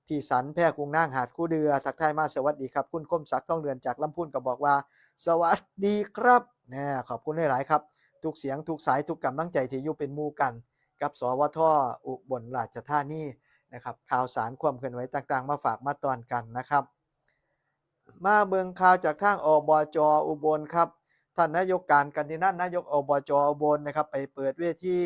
พี่สัน แพรกุ้ง นางหาดคูเดือ ทักทายมา สวัสดีครับ คุณคมศักดิ์ ทองเดือน จากลำพูน ก็บอกว่า สวัสดีครับ นะ ขอบคุณหลายๆครับ ทุกเสียง ทุกสาย ทุกกำลังใจที่อยู่เป็นหมู่กัน กับ สวท อุบลราชธานีนะครับ ข่าวสารความเคลื่อนไหวต่างๆ มาฝากมาตอนกันนะครับ มาเบิ่งข่าวจากทาง อบจ อุบลครับ ท่านนายกการ กันตินันท์ นายก อบจ อุบลนะครับ ไปเปิดเวที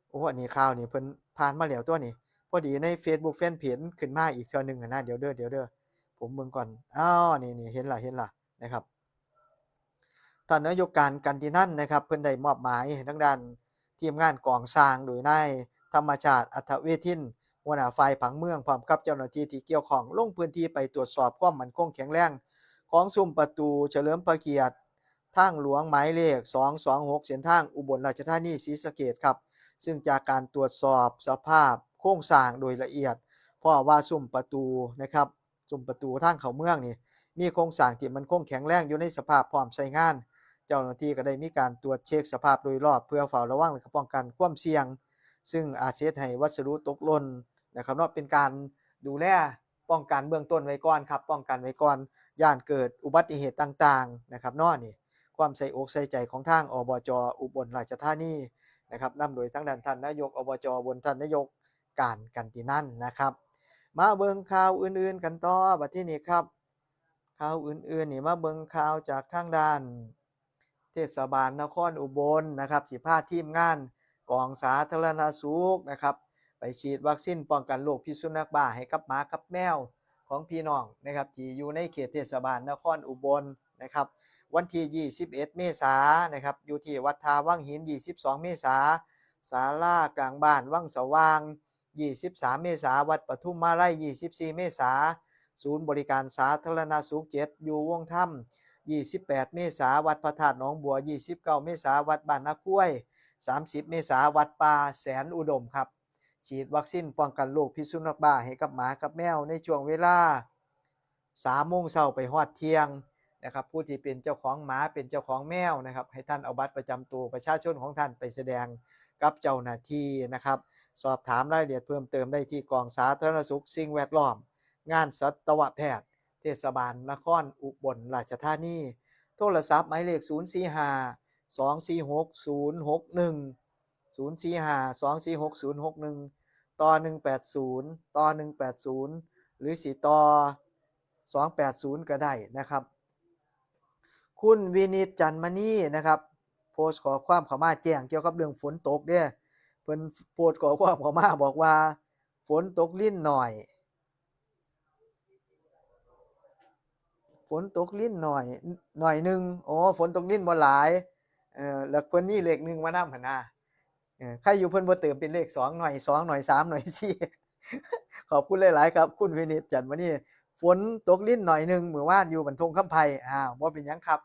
โอ้ อันนี้ข่าวนี่เพิ่นผ่านมาแล้วตัวนี้ พอดีใน Facebook Fanpage มันขึ้นมาอีกเทื่อหนึ่งหั้นนะ เดี๋ยวเด้อ เดี๋ยวเด้อ ผมเบิ่งก่อน อ้าว นี่ นี่ เห็นละ เห็นละนะครับ ท่านนายกการ กันตินันท์นะครับ เพิ่นได้มอบหมายให้ทางด้านทีมงานกองสร้าง โดยนายธรรมชาติ อัฐเวทิน หัวหน้าฝ่ายผังเมือง พร้อมกับเจ้าหน้าที่ที่เกี่ยวข้อง ลงพื้นที่ไปตรวจสอบความมั่นคงแข็งแรงของซุ้มประตูเฉลิมพระเกียรติ ทางหลวงหมายเลข สองสองหก เส้นทางอุบลราชธานี ศรีสะเกษครับ ซึ่งจากการตรวจสอบสภาพโครงสร้างโดยละเอียด เพราะว่าซุ้มประตูนะครับ ซุ้มประตูทางเข้าเมืองนี่ มีโครงสร้างที่มั่นคงแข็งแรง อยู่ในสภาพพร้อมใช้งาน เจ้าหน้าที่ก็ได้มีการตรวจเช็คสภาพโดยรอบ เพื่อเฝ้าระวังและก็ป้องกันความเสี่ยง ซึ่งอาจสิเฮ็ดให้วัสดุตกหล่นนะครับเนาะ เป็นการดูแลป้องกันเบื้องต้นไว้ก่อนครับ ป้องกันไว้ก่อน ย้านเกิดอุบัติเหตุต่างๆนะครับเนาะ นี่ ความใส่อกใส่ใจของทาง อบจ อุบลราชธานีนะครับ นำโดยทางด้านท่านนายก อบจ อุบล ท่านนายกการ กันตินันท์นะครับ มาเบิ่งข่าวอื่นๆกันต่อ บัดทีนี้ครับ ข่าวอื่นๆนี่ มาเบิ่งข่าวจากทางด้านเทศบาลนครอุบลนะครับ สิพาทีมงานกองสาธารณสุขนะครับ ไปฉีดวัคซีนป้องกันโรคพิษสุนัขบ้าให้กับหมากับแมวของพี่น้องนะครับ ที่อยู่ในเขตเทศบาลนครอุบลนะครับ วันที่ ยี่สิบเอ็ด เมษานะครับ อยู่ที่วัดท่าวังหิน ยี่สิบสอง เมษา ศาลากลางบ้านวังสว่าง ยี่สิบสาม เมษา วัดปทุมมาลัย ยี่สิบสี่ เมษา ศูนย์บริการสาธารณสุข เจ็ด อยู่วงธรรม ยี่สิบแปด เมษา วัดพระธาตุหนองบัว ยี่สิบเก้า เมษา วัดบ้านนาคุ้ย สามสิบ เมษา วัดป่าแสนอุดมครับ ฉีดวัคซีนป้องกันโรคพิษสุนัขบ้าให้กับหมากับแมวในช่วงเวลา สามโมงเช้าไปฮอดเที่ยงนะครับ ผู้ที่เป็นเจ้าของหมา เป็นเจ้าของแมวนะครับ ให้ท่านเอาบัตรประจำตัวประชาชนของท่านไปแสดงกับเจ้าหน้าที่นะครับ สอบถามรายละเอียดเพิ่มเติมได้ที่กองสาธารณสุขสิ่งแวดล้อม งานสัตวแพทย์ เทศบาลนครอุบลราชธานี โทรศัพท์หมายเลข ศูนย์สี่ห้า สองสี่หก ศูนย์หกหนึ่ง ศูนย์สี่ห้า สองสี่หก ศูนย์หกหนึ่ง ต่อ หนึ่งแปดศูนย์ ต่อ หนึ่งแปดศูนย์ หรือสิต่อ สองแปดศูนย์ ก็ได้นะครับ คุณวินิจ จันทมณีนะครับ โพสต์ข้อความเข้ามาแจ้งเกี่ยวกับเรื่องฝนตกเด้ เพิ่นโพสต์ข้อความเข้ามาบอกว่า ฝนตกรินหน่อย ฝนตกรินหน่อย หน่อยหนึ่ง โอ้ ฝนตกรินบ่หลาย เอ่อ แล้วเพิ่นมีเลขหนึ่งมานำหั่นนะ เออ ใครอยู่เพิ่นบ่เติมเป็นเลขสอง หน่อยสอง หน่อยสาม หน่อยสี่ ขอบคุณหลายๆครับ คุณวินิจ จันทมณี ฝนตกรินหน่อยหนึ่งมื้อวานอยู่บ้านทุ่งคำไพ อ้าว บ่เป็นหยังครับ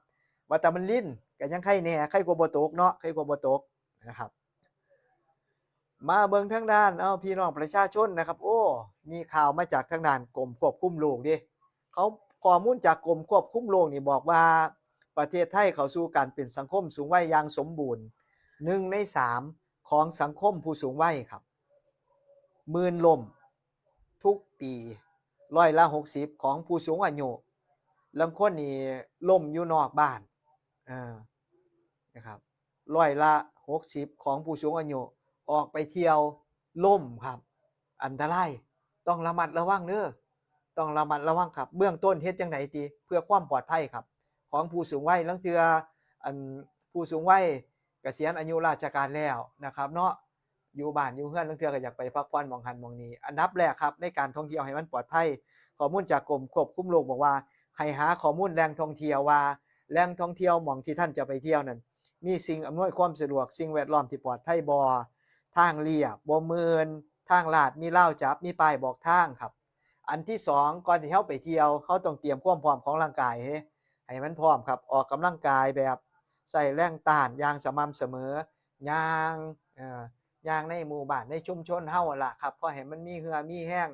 ว่าแต่มันริน ก็ยังไคแหน่ ไคกว่าบ่ตกเนาะ ไคกว่าบ่ตกนะครับ มาเบิ่งทางด้าน เอ้า พี่น้องประชาชนนะครับ โอ้ มีข่าวมาจากทางด้านกรมควบคุมโรคเด้ เขา ข้อมูลจากกรมควบคุมโรคนี่บอกว่า ประเทศไทยเข้าสู่การเป็นสังคมสูงวัยอย่างสมบูรณ์ หนึ่งในสามของสังคมผู้สูงวัยครับ หมื่นล้มทุกปี ร้อยละหกสิบของผู้สูงอายุ ลางคนนี่ล้มอยู่นอกบ้าน เออ นะครับ ร้อยละหกสิบของผู้สูงอายุออกไปเที่ยวล้มครับ อันตราย ต้องระมัดระวังเด้อ ต้องระมัดระวังครับ เบื้องต้นเฮ็ดจั่งใดติ เพื่อความปลอดภัยครับ ของผู้สูงวัย ลางเทื่อ อัน ผู้สูงวัยเกษียณอายุราชการแล้วนะครับเนาะ อยู่บ้านอยู่เฮือน ลางเทื่อก็อยากไปพักผ่อนหม่องหั้นหม่องนี้ อันดับแรกครับ ในการท่องเที่ยวให้มันปลอดภัย ข้อมูลจากกรมควบคุมโรคบอกว่า ให้หาข้อมูลแหล่งท่องเที่ยวว่า แหล่งท่องเที่ยวหม่องที่ท่านจะไปเที่ยวนั้น มีสิ่งอำนวยความสะดวก สิ่งแวดล้อมที่ปลอดภัยบ่ ทางเรียบบ่เมิน ทางลาดมีราวจับ มีป้ายบอกทางครับ อันที่สอง ก่อนที่เฮาไปเที่ยว เฮาต้องเตรียมความพร้อมของร่างกาย ให้มันพร้อมครับ ออกกำลังกายแบบใช้แรงต้านอย่างสม่ำเสมอ ย่าง เอ่อ ย่างในหมู่บ้าน ในชุมชนเฮาหั่นล่ะครับ พอให้มันมีเหื่อมีแฮง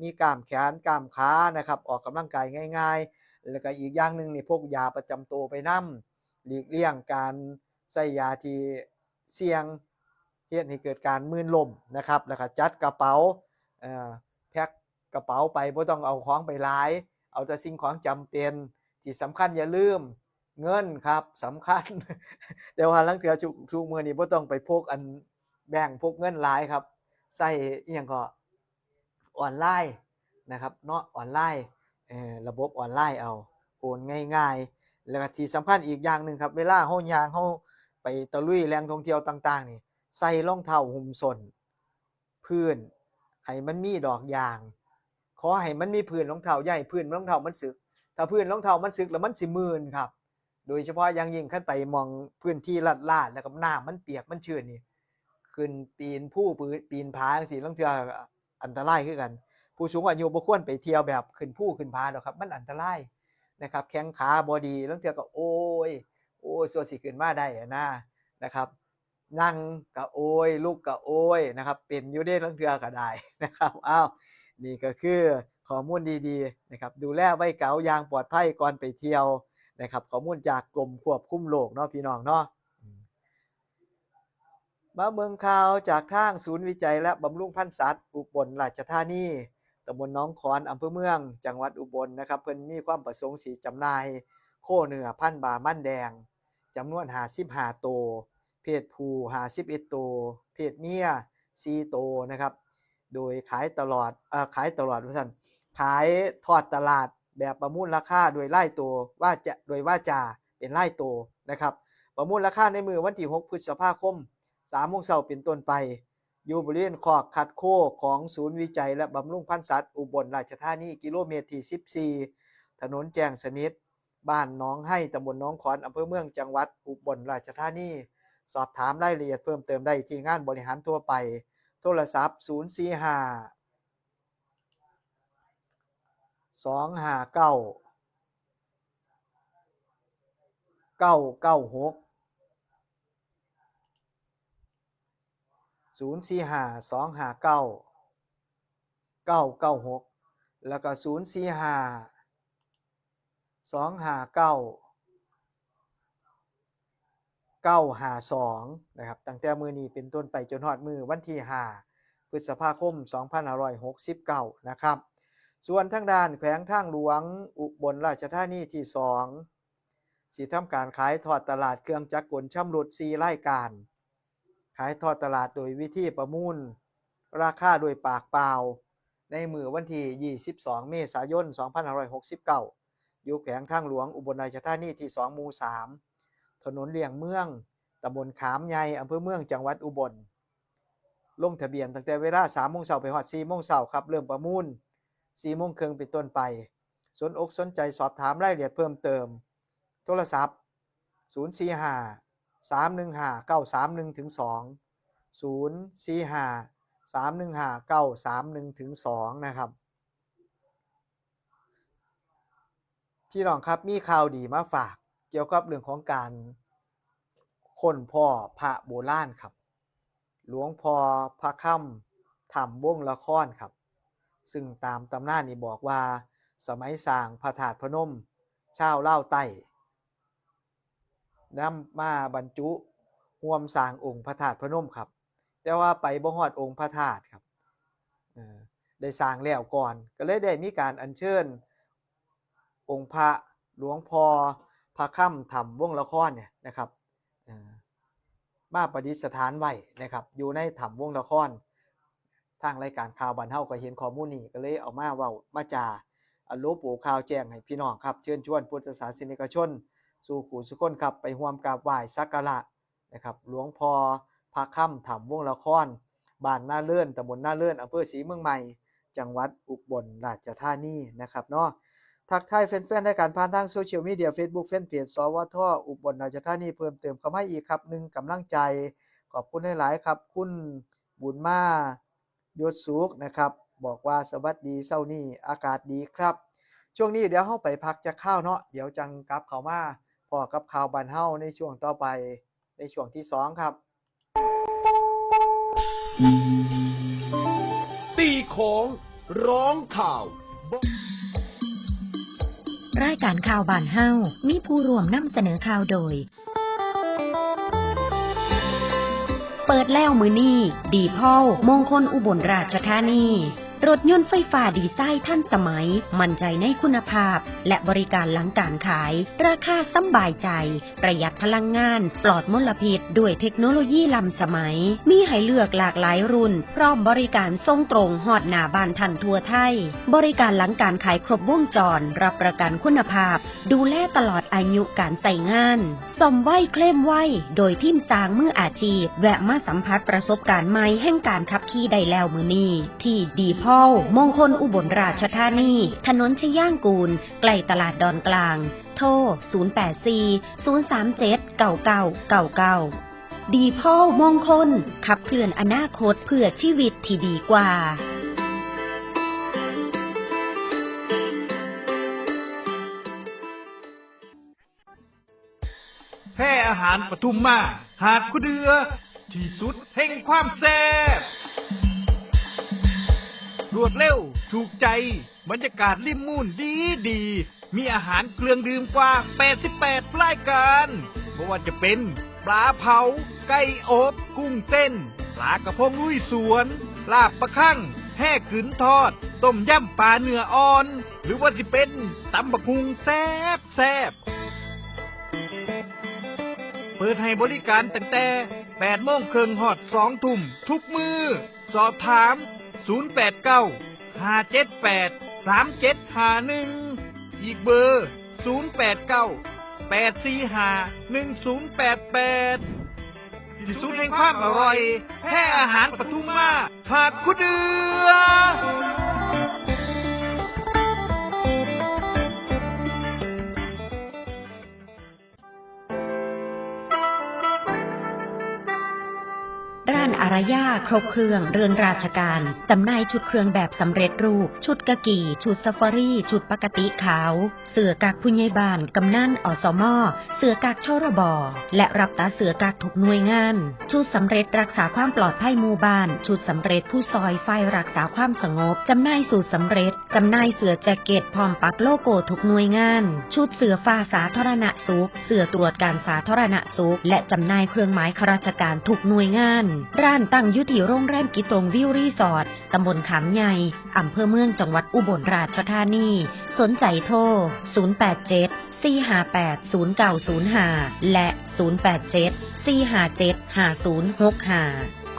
มีกล้ามแขนกล้ามขานะครับ ออกกำลังกายง่ายๆ แล้วก็อีกอย่างหนึ่งนี่ พกยาประจำตัวไปนำ หลีกเลี่ยงการใช้ยาที่เสี่ยง เฮ็ดให้เกิดการมื่นล้มนะครับ แล้วก็จัดกระเป๋า เอ่อ แพ็คกระเป๋าไป บ่ต้องเอาของไปหลาย เอาแต่สิ่งของจำเป็น ที่สำคัญอย่าลืมเงินครับ สำคัญ แต่ว่าลางเทื่อทุก ทุกมื้อนี้บ่ต้องไปพกอันแบงก์พกเงินหลายครับ ใช้อิหยังก็ ออนไลน์นะครับเนาะ ออนไลน์ เอ่อ ระบบออนไลน์เอา โอนง่ายๆ แล้วก็ที่สำคัญอีกอย่างหนึ่งครับ เวลาเฮาย่าง เฮาไปตะลุยแหล่งท่องเที่ยวต่างๆ นี่ ใส่รองเท้าหุ้มส้น พื้น ให้มันมีดอกยาง ขอให้มันมีพื้นรองเท้า อย่าให้พื้นรองเท้ามันสึก ถ้าพื้นรองเท้ามันสึกแล้วมันสิมื่นครับ โดยเฉพาะอย่างยิ่งคันไปหม่องพื้นที่ลาดๆ แล้วก็น้ำมันเปียกมันชื้นนี่ ขึ้นปีนภู ปีนผาจังซี้ ลางเทื่ออันตรายคือกัน ผู้สูงอายุบ่ควรไปเที่ยวแบบขึ้นภูขึ้นผาดอกครับ มันอันตรายนะครับ แข้งขาบ่ดี ลางเทื่อก็โอย โอย สั่วสิขึ้นมาได้อะนะ นะครับ นั่งก็โอย ลุกก็โอยนะครับ เป็นอยู่เด้ ลางเทื่อก็ได้นะครับ อ้าว นี่ก็คือข้อมูลดีๆ นะครับ ดูแลวัยเก๋าอย่างปลอดภัยก่อนไปเที่ยวนะครับ ข้อมูลจากกรมควบคุมโรคเนาะพี่น้องเนาะ อืม มาเบิ่งข่าวจากทางศูนย์วิจัยและบำรุงพันธุ์สัตว์อุบลราชธานี ตำบลหนองขอน อำเภอเมือง จังหวัดอุบลนะครับ เพิ่นมีความประสงค์สิจำหน่ายโคเนื้อพันธุ์บามันแดง จำนวนห้าสิบห้าโต เพศผู้ห้าสิบเอ็ดโต เพศเมียสี่โตนะครับ โดยขายตลอด เอ่อ ขายตลอดว่าซั่น ขายทอดตลาดแบบประมูลราคาโดยรายโต ว่าจะ โดยวาจาเป็นรายโตนะครับ ประมูลราคาในมื้อวันที่หกพฤษภาคม สามโมงเช้าเป็นต้นไป อยู่บริเวณคอกคัดโคของศูนย์วิจัยและบำรุงพันธุ์สัตว์อุบลราชธานี กิโลเมตรที่สิบสี่ ถนนแจ้งสนิท บ้านหนองไฮ ตำบลหนองขอน อำเภอเมือง จังหวัดอุบลราชธานี สอบถามรายละเอียดเพิ่มเติมได้ที่งานบริหารทั่วไป โทรศัพท์ ศูนย์สี่ห้า สองห้าเก้า เก้าเก้าหก ศูนย์สี่ห้า สองห้าเก้า เก้าเก้าหก แล้วก็ ศูนย์สี่ห้า สองห้าเก้า เก้าห้าสอง นะครับ ตั้งแต่มื้อนี้เป็นต้นไปจนฮอดมื้อวันที่ห้าพฤษภาคม สองพันห้าร้อยหกสิบเก้า นะครับ ส่วนทางด้านแขวงทางหลวงอุบลราชธานีที่สอง สิทำการขายทอดตลาดเครื่องจักรกลชำรุดสี่รายการ ขายทอดตลาดโดยวิธีประมูลราคาโดยปากเปล่า ในมื้อวันที่ยี่สิบสองเมษายนสองพันห้าร้อยหกสิบเก้า อยู่แขวงทางหลวงอุบลราชธานีที่สอง หมู่สาม ถนนเลี่ยงเมือง ตำบลขามใหญ่ อำเภอเมือง จังหวัดอุบล ลงทะเบียนตั้งแต่เวลาสามโมงเช้าไปฮอดสี่โมงเช้าครับ เริ่มประมูลสี่โมงครึ่งเป็นต้นไป สนอกสนใจสอบถามรายละเอียดเพิ่มเติม โทรศัพท์ ศูนย์สี่ห้า สามหนึ่งห้า เก้าสามหนึ่งถึงสอง ศูนย์สี่ห้า สามหนึ่งห้า เก้าสามหนึ่งถึงสอง นะครับ พี่น้องครับ มีข่าวดีมาฝากเกี่ยวกับเรื่องของการค้นพ้อพระโบราณครับ หลวงพ่อพระคำถ้ำวงละครครับ ซึ่งตามตำนานนี่บอกว่าสมัยสร้างพระธาตุพนม ชาวลาวใต้นำมาบรรจุร่วมสร้างองค์พระธาตุพนมครับ แต่ว่าไปบ่ฮอดองค์พระธาตุครับ เอ่อ ได้สร้างแล้วก่อน ก็เลยได้มีการอัญเชิญองค์พระหลวงพ่อพระคำถ้ำวงละครเนี่ยนะครับ เอ่อ มาประดิษฐานไว้นะครับ อยู่ในถ้ำวงละคร ทางรายการข่าวบ้านเฮาก็เห็นข้อมูลนี้ ก็เลยเอามาเว้ามาจา อารมณ์โปข่าวแจ้งให้พี่น้องครับ เชิญชวนพุทธศาสนิกชนสู่ผู้สู่คนครับ ไปร่วมกราบไหว้สักการะนะครับ หลวงพ่อพระคำถ้ำวงละคร บ้านนาเลิน ตำบลนาเลิน อำเภอศรีเมืองใหม่ จังหวัดอุบลราชธานีนะครับเนาะ ทักทายแฟนๆรายการผ่านทางโซเชียลมีเดีย Facebook Fanpage สวท อุบลราชธานี เพิ่มเติมเข้ามาอีกครับ หนึ่งกำลังใจ ขอบคุณหลายๆครับ คุณบุญมา ยศสุขนะครับ บอกว่าสวัสดีเช้านี้อากาศดีครับ ช่วงนี้เดี๋ยวเฮาไปพักจักคราวเนาะ เดี๋ยวจั่งกลับเข้ามาพ้อกับข่าวบ้านเฮาในช่วงต่อไป ในช่วงที่สองครับ ตีของร้องข่าว รายการข่าวบ้านเฮา มีผู้ร่วมนำเสนอข่าวโดย เปิดแล้วมื้อนี้ ดีพอล มงคลอุบลราชธานี รถยนต์ไฟฟ้าดีไซน์ทันสมัย มั่นใจในคุณภาพ และบริการหลังการขาย ราคาสำบายใจ ประหยัดพลังงาน ปลอดมลพิษ ด้วยเทคโนโลยีล้ำสมัย มีให้เลือกหลากหลายรุ่น พร้อมบริการส่งตรงฮอดหน้าบ้านท่านทั่วไทย บริการหลังการขายครบวงจร รับประกันคุณภาพ ดูแลตลอดอายุการใช้งาน ซ่อมไวเคลมไว โดยทีมช่างมืออาชีพ แวะมาสัมผัสประสบการณ์ใหม่แห่งการขับขี่ได้แล้วมื้อนี้ ที่ดีพอล มงคลอุบลราชธานี ถนนชยางกูล ใกล้ตลาดดอนกลาง โทร ศูนย์แปดสี่ ศูนย์สามเจ็ด เก้าเก้าเก้าเก้า ดีพอลมงคล ขับเคลื่อนอนาคตเพื่อชีวิตที่ดีกว่า แพร่อาหารปทุมมา หาดคูเดือ ที่สุดแห่งความแซ่บ รวดเร็ว ถูกใจ บรรยากาศริมมูลดีดี มีอาหารเครื่องดื่มกว่า แปดสิบแปด รายการ บ่ว่าจะเป็น ปลาเผา ไก่อบ กุ้งเต้น ปลากระพงลุยสวน ลาบปลาคั่ง แห่กึ๋นทอด ต้มยำปลาเนื้ออ่อน หรือว่าสิเป็น ตำบักหุ่งแซ่บแซ่บ เปิดให้บริการตั้งแต่ แปดโมงครึ่งฮอด สองทุ่ม ทุกมื้อ สอบถาม ศูนย์แปดเก้า ห้าเจ็ดแปด สามเจ็ดห้าหนึ่ง อีกเบอร์ ศูนย์แปดเก้า แปดสี่ห้า หนึ่งศูนย์แปดแปด ที่สุดแห่งความอร่อย แพร่อาหารปทุมมา หาดคูเดือ ร้านอารยาครบเครื่องเรื่องราชการ จำหน่ายชุดเครื่องแบบสำเร็จรูป ชุดกากี ชุดซาฟารี ชุดปกติขาว เสื้อกั๊กผู้ใหญ่บ้าน กำนัน อสม เสื้อกั๊ก ชรบ และรับตัดเสื้อกั๊กทุกหน่วยงาน ชุดสำเร็จรักษาความปลอดภัยหมู่บ้าน ชุดสำเร็จผู้ซอยฝ่ายรักษาความสงบ จำหน่ายสูทสำเร็จ จำหน่ายเสื้อแจ็คเก็ตพร้อมปักโลโก้ทุกหน่วยงาน ชุดเสื้อฟ้าสาธารณสุข เสื้อตรวจการสาธารณสุข และจำหน่ายเครื่องหมายข้าราชการทุกหน่วยงาน ร้านตั้งอยู่ที่โรงแรมกิตงวิวรีสอร์ท ตำบลขามใหญ่ อำเภอเมือง จังหวัดอุบลราชธานี สนใจโทร ศูนย์แปดเจ็ด สี่ห้าแปด ศูนย์เก้าศูนย์ห้า และ ศูนย์แปดเจ็ด สี่ห้าเจ็ด ห้าศูนย์หกห้า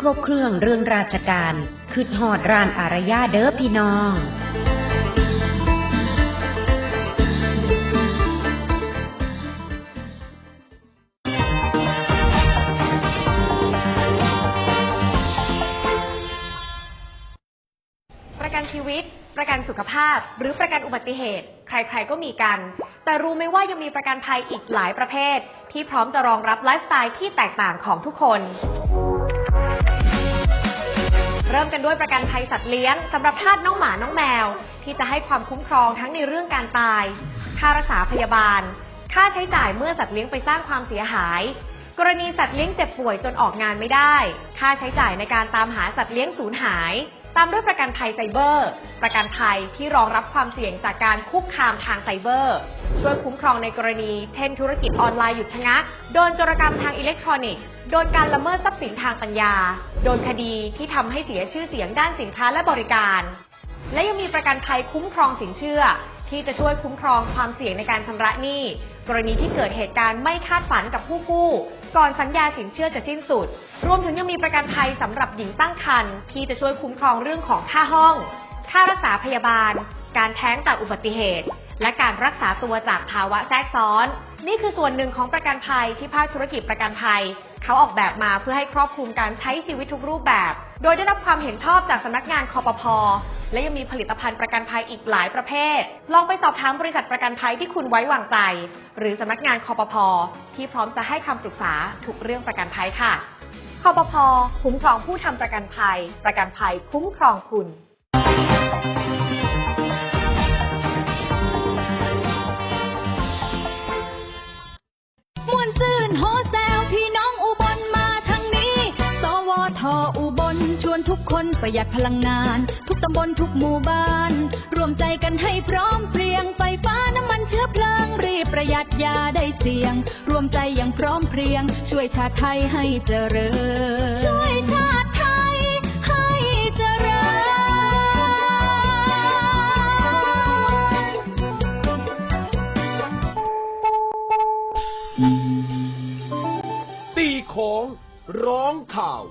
ครบเครื่องเรื่องราชการ คิดฮอดร้านอารยาเด้อพี่น้อง ประกันชีวิต ประกันสุขภาพ หรือประกันอุบัติเหตุ ใครๆ ก็มีกัน แต่รู้ไหมว่ายังมีประกันภัยอีกหลายประเภท ที่พร้อมจะรองรับไลฟ์สไตล์ที่แตกต่างของทุกคน เริ่มกันด้วยประกันภัยสัตว์เลี้ยง สำหรับทาสน้องหมาน้องแมว ที่จะให้ความคุ้มครองทั้งในเรื่องการตาย ค่ารักษาพยาบาล ค่าใช้จ่ายเมื่อสัตว์เลี้ยงไปสร้างความเสียหาย กรณีสัตว์เลี้ยงเจ็บป่วยจนออกงานไม่ได้ ค่าใช้จ่ายในการตามหาสัตว์เลี้ยงสูญหาย ตามด้วยประกันภัยไซเบอร์ ประกันภัยที่รองรับความเสี่ยงจากการคุกคามทางไซเบอร์ ช่วยคุ้มครองในกรณี เช่น ธุรกิจออนไลน์หยุดชะงัก โดนโจรกรรมทางอิเล็กทรอนิกส์ โดนการละเมิดทรัพย์สินทางปัญญา โดนคดีที่ทำให้เสียชื่อเสียงด้านสินค้าและบริการ และยังมีประกันภัยคุ้มครองสินเชื่อ ที่จะช่วยคุ้มครองความเสี่ยงในการชำระหนี้ กรณีที่เกิดเหตุการณ์ไม่คาดฝันกับผู้กู้ ก่อนสัญญาสินเชื่อจะสิ้นสุด รวมถึงยังมีประกันภัยสำหรับหญิงตั้งครรภ์ ที่จะช่วยคุ้มครองเรื่องของค่าห้อง ค่ารักษาพยาบาล การแท้งจากอุบัติเหตุ และการรักษาตัวจากภาวะแทรกซ้อน นี่คือส่วนหนึ่งของประกันภัยที่ภาคธุรกิจประกันภัย เขาออกแบบมาเพื่อให้ครอบคลุมการใช้ชีวิตทุกรูปแบบ โดยได้รับความเห็นชอบจากสำนักงาน คปภ. และยังมีผลิตภัณฑ์ประกันภัยอีกหลายประเภท ลองไปสอบถามบริษัทประกันภัยที่คุณไว้วางใจ หรือสำนักงาน คปภ. ที่พร้อมจะให้คำปรึกษาทุกเรื่องประกันภัยค่ะ คปภ. คุ้มครองผู้ทำประกันภัย ประกันภัยคุ้มครองคุณ ม่วนซื่นโฮแซวพี่น้องอุบลมาทางนี้ สวท.อุบลชวนทุกคนประหยัดพลังงาน ทุกตำบลทุกหมู่บ้าน ร่วมใจกันให้พร้อมเพรียง ไฟฟ้าน้ำมัน เชื้อเพลิงรีบประหยัดอย่าได้เสี่ยง รวมใจอย่างพร้อมเพรียง ช่วยชาติไทยให้เจริญ ช่วยชาติไทยให้เจริญ ตีของ ร้องข่าว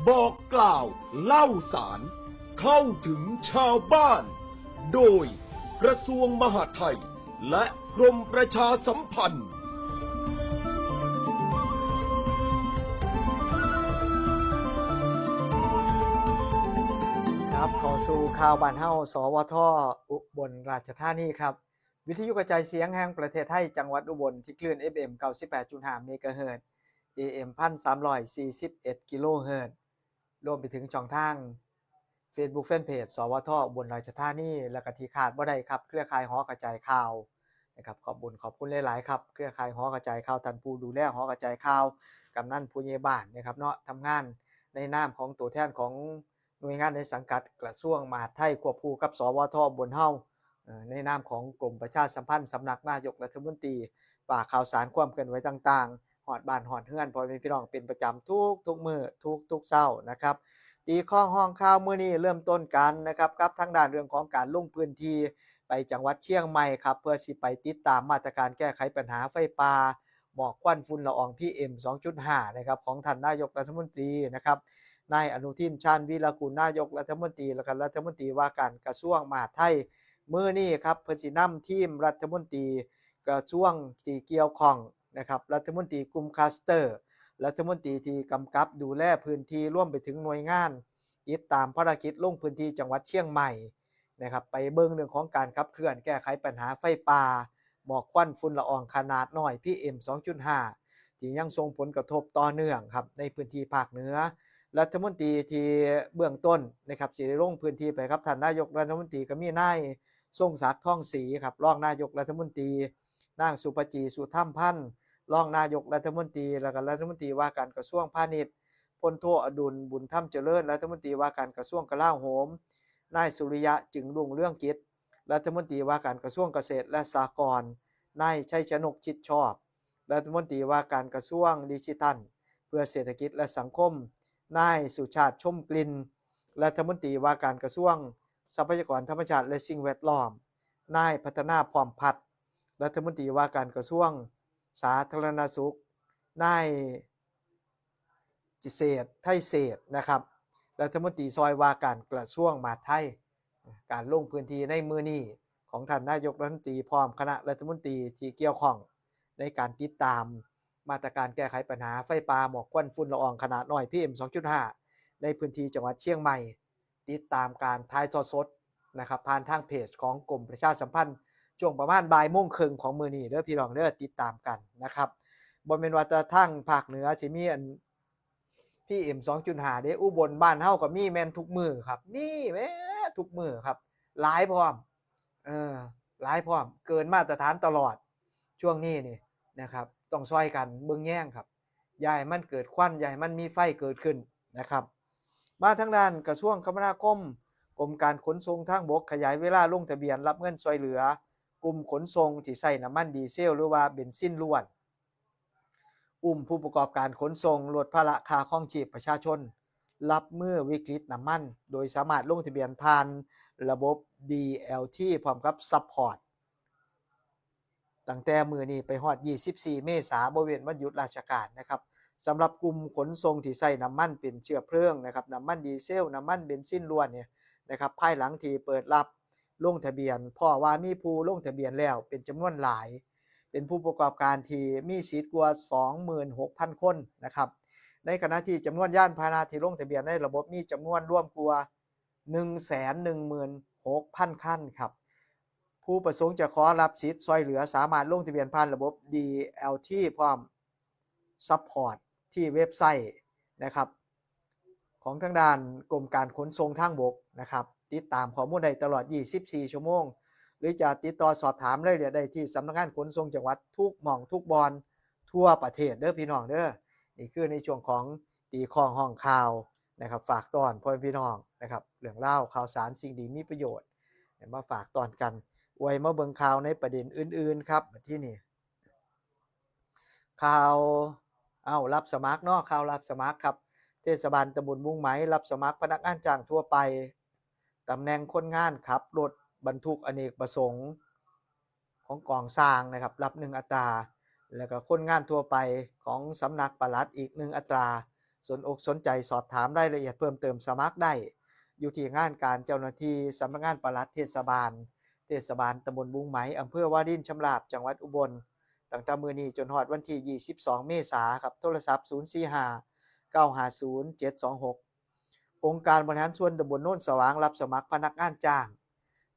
บอกกล่าว เล่าสาร เข้าถึงชาวบ้าน โดยกระทรวงมหาดไทย และกรมประชาสัมพันธ์ ครับ เข้าสู่ข่าวบ้านเฮา สวท อุบลราชธานีครับ วิทยุกระจายเสียงแห่งประเทศไทย จังหวัดอุบล ที่คลื่น เอฟเอ็ม เก้าสิบแปดจุดห้า เมกะเฮิรตซ์ เอเอ็ม พันสามร้อยสี่สิบเอ็ด กิโลเฮิรตซ์ รวมไปถึงช่องทาง Facebook Fanpage สวท อุบลราชธานี และก็ที่ขาดบ่ได้ครับ เครือข่ายหอกระจายข่าวนะครับ ขอบบุญขอบคุณหลายๆครับ เครือข่ายหอกระจายข่าว ท่านผู้ดูแลหอกระจายข่าว กำนันผู้ใหญ่บ้านนะครับเนาะ ทำงานในนามของตัวแทนของหน่วยงานในสังกัดกระทรวงมหาดไทย ควบคู่กับ สวท อุบลเฮา เอ่อ ในนามของกรมประชาสัมพันธ์ สำนักนายกรัฐมนตรี ฝากข่าวสารความเคลื่อนไหวต่างๆ ฮอดบ้านฮอดเฮือนพ่อแม่พี่น้องเป็นประจำทุกๆมื้อ ทุกๆเช้านะครับ ตีข้องห้องข่าวมื้อนี้เริ่มต้นกันนะครับ กับทางด้านเรื่องของการลงพื้นที่ไปจังหวัดเชียงใหม่ครับ เพื่อสิไปติดตามมาตรการแก้ไขปัญหาไฟป่า หมอกควันฝุ่นละออง พีเอ็ม สองจุดห้า นะครับ ของท่านนายกรัฐมนตรีนะครับ นายอนุทิน ชาญวีรกูล นายกรัฐมนตรี และก็รัฐมนตรีว่าการกระทรวงมหาดไทย มื้อนี้ครับ เพิ่นสินำทีมรัฐมนตรีกระทรวงที่เกี่ยวข้องนะครับ รัฐมนตรีกลุ่มคลัสเตอร์ รัฐมนตรีที่กำกับดูแลพื้นที่ รวมไปถึงหน่วยงาน ติดตามภารกิจลงพื้นที่จังหวัดเชียงใหม่นะครับ ไปเบิ่งเรื่องของการขับเคลื่อนแก้ไขปัญหาไฟป่า หมอกควันฝุ่นละอองขนาดน้อย พีเอ็ม สองจุดห้า ที่ยังส่งผลกระทบต่อเนื่องครับ ในพื้นที่ภาคเหนือ รัฐมนตรีที่เบื้องต้นนะครับ สิได้ลงพื้นที่ไปครับ ท่านนายกรัฐมนตรีก็มีนายทรงศักดิ์ ทองศรีครับ รองนายกรัฐมนตรี นางสุภจี สุธรรมพันธ์ รองนายกรัฐมนตรี แล้วก็รัฐมนตรีว่าการกระทรวงพาณิชย์ พลโทอดุล บุญธรรมเจริญ รัฐมนตรีว่าการกระทรวงกลาโหม นายสุริยะ จึงรุ่งเรืองกิจ รัฐมนตรีว่าการกระทรวงเกษตรและสหกรณ์ นายชัยชนก ชิดชอบ รัฐมนตรีว่าการกระทรวงดิจิทัล เพื่อเศรษฐกิจและสังคม นายสุชาติ ชมกลิ่น รัฐมนตรีว่าการกระทรวงทรัพยากรธรรมชาติและสิ่งแวดล้อม นายพัฒนา พร้อมพัฒน์ รัฐมนตรีว่าการกระทรวงสาธารณสุข นายเศรษฐ ไทยเศรษฐนะครับ รัฐมนตรีซอยว่าการกระทรวงมหาดไทย การลงพื้นที่ในมื้อนี้ของท่านนายกรัฐมนตรีพร้อมคณะรัฐมนตรีที่เกี่ยวข้อง ในการติดตามมาตรการแก้ไขปัญหาไฟป่า หมอกควันฝุ่นละอองขนาดน้อย พีเอ็ม สองจุดห้า ในพื้นที่จังหวัดเชียงใหม่ ติดตามการถ่ายทอดสดนะครับ ผ่านทางเพจของกรมประชาสัมพันธ์ ช่วงประมาณบ่ายโมงครึ่งของมื้อนี้เด้อพี่น้องเด้อ ติดตามกันนะครับ บ่แม่นว่าแต่ทางภาคเหนือสิมีอัน พีเอ็ม สองจุดห้า เด้ อุบลบ้านเฮาก็มีแม่นทุกมื้อครับ มีแม่ทุกมื้อครับ หลายพร้อม เออ หลายพร้อม เกินมาตรฐานตลอด ช่วงนี้นี่นะครับ ต้องซอยกันเบิ่งแยงครับ อย่าให้มันเกิดควัน อย่าให้มันมีไฟเกิดขึ้นนะครับ มาทางด้านกระทรวงคมนาคม กรมการขนส่งทางบกขยายเวลาลงทะเบียนรับเงินซอยเหลือ กลุ่มขนส่งที่ใช้น้ำมันดีเซล หรือว่าเบนซินล้วน กลุ่มผู้ประกอบการขนส่ง ลดภาระค่าครองชีพประชาชน รับมือวิกฤตน้ำมัน โดยสามารถลงทะเบียนผ่านระบบ ดีแอลที พร้อมกับ Support ตั้งแต่มื้อนี้ไปฮอด ยี่สิบสี่ เมษา บ่เว้นวันหยุดราชการนะครับ สำหรับกลุ่มขนส่งที่ใช้น้ำมันเป็นเชื้อเพลิงนะครับ น้ำมันดีเซล น้ำมันเบนซินล้วนเนี่ยนะครับ ภายหลังที่เปิดรับลงทะเบียน เพราะว่ามีผู้ลงทะเบียนแล้วเป็นจำนวนหลาย เป็นผู้ประกอบการที่มีสิทธิ์กว่า สองหมื่นหกพัน คนนะครับ ในขณะที่จำนวนยานพาหนะที่ลงทะเบียนในระบบมีจำนวนรวมกว่า หนึ่งแสนหนึ่งหมื่นหกพัน คันครับ ผู้ประสงค์จะขอรับสิทธิ์ซอยเหลือสามารถลงทะเบียนผ่านระบบ ดีแอลที พร้อม Support ที่เว็บไซต์นะครับ ของทางด้านกรมการขนส่งทางบกนะครับ ติดตามข้อมูลได้ตลอด ยี่สิบสี่ ชั่วโมง หรือจะติดต่อสอบถามรายละเอียดได้ที่สำนักงานขนส่งจังหวัดทุกหม่องทุกบอนทั่วประเทศเด้อพี่น้องเด้อ นี่คือในช่วงของตีข้องห้องข่าวนะครับ ฝากต้อนพ่อแม่พี่น้องนะครับ เรื่องราวข่าวสารสิ่งดีมีประโยชน์ มาฝากต้อนกัน อวยมาเบิ่งข่าวในประเด็นอื่นๆครับ ที่นี่ ข่าว เอ้า รับสมัครเนาะ ข่าวรับสมัครครับ เทศบาลตำบลบุงไหม รับสมัครพนักงานจ้างทั่วไป ตำแหน่งคนงานขับรถบรรทุกอเนกประสงค์ ของกองช่างนะครับ รับหนึ่งอัตรา แล้วก็คนงานทั่วไปของสำนักปลัดอีกหนึ่งอัตรา สนอกสนใจสอบถามรายละเอียดเพิ่มเติมสมัครได้ อยู่ที่งานการเจ้าหน้าที่สำนักงานปลัดเทศบาล เทศบาลตำบลบุงไหม อำเภอวารินชำราบ จังหวัดอุบล ตั้งแต่มื้อนี้จนฮอดวันที่ยี่สิบสองเมษาครับ โทรศัพท์ ศูนย์สี่ห้า เก้าห้าศูนย์ เจ็ดสองหก องค์การบริหารส่วนตำบลโนนสว่าง รับสมัครพนักงานจ้าง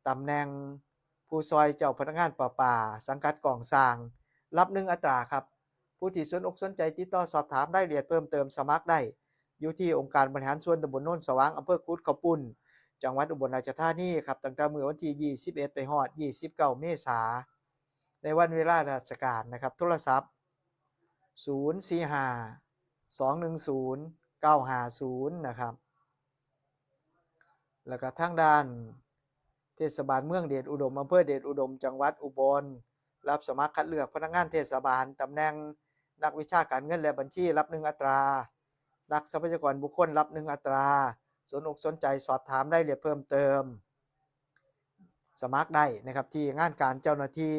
ตำแหน่งผู้ซอยเจ้าพนักงานประปา สังกัดกองช่าง รับหนึ่งอัตราครับ ผู้ที่สนอกสนใจติดต่อสอบถามรายละเอียดเพิ่มเติมสมัครได้ อยู่ที่องค์การบริหารส่วนตำบลโนนสว่าง อำเภอกุดขาวปุ้น จังหวัดอุบลราชธานีครับ ตั้งแต่มื้อวันที่ยี่สิบเอ็ดไปฮอดยี่สิบเก้าเมษา ในวันเวลาราชการนะครับ โทรศัพท์ ศูนย์สี่ห้า สองหนึ่งศูนย์ เก้าห้าศูนย์ นะครับ แล้วก็ทางด้านเทศบาลเมืองเดชอุดม อำเภอเดชอุดม จังหวัดอุบล รับสมัครคัดเลือกพนักงานเทศบาล ตำแหน่งนักวิชาการเงินและบัญชี รับหนึ่งอัตรา นักทรัพยากรบุคคล รับหนึ่งอัตรา สนอกสนใจสอบถามรายละเอียดเพิ่มเติม สมัครได้นะครับ ที่งานการเจ้าหน้าที่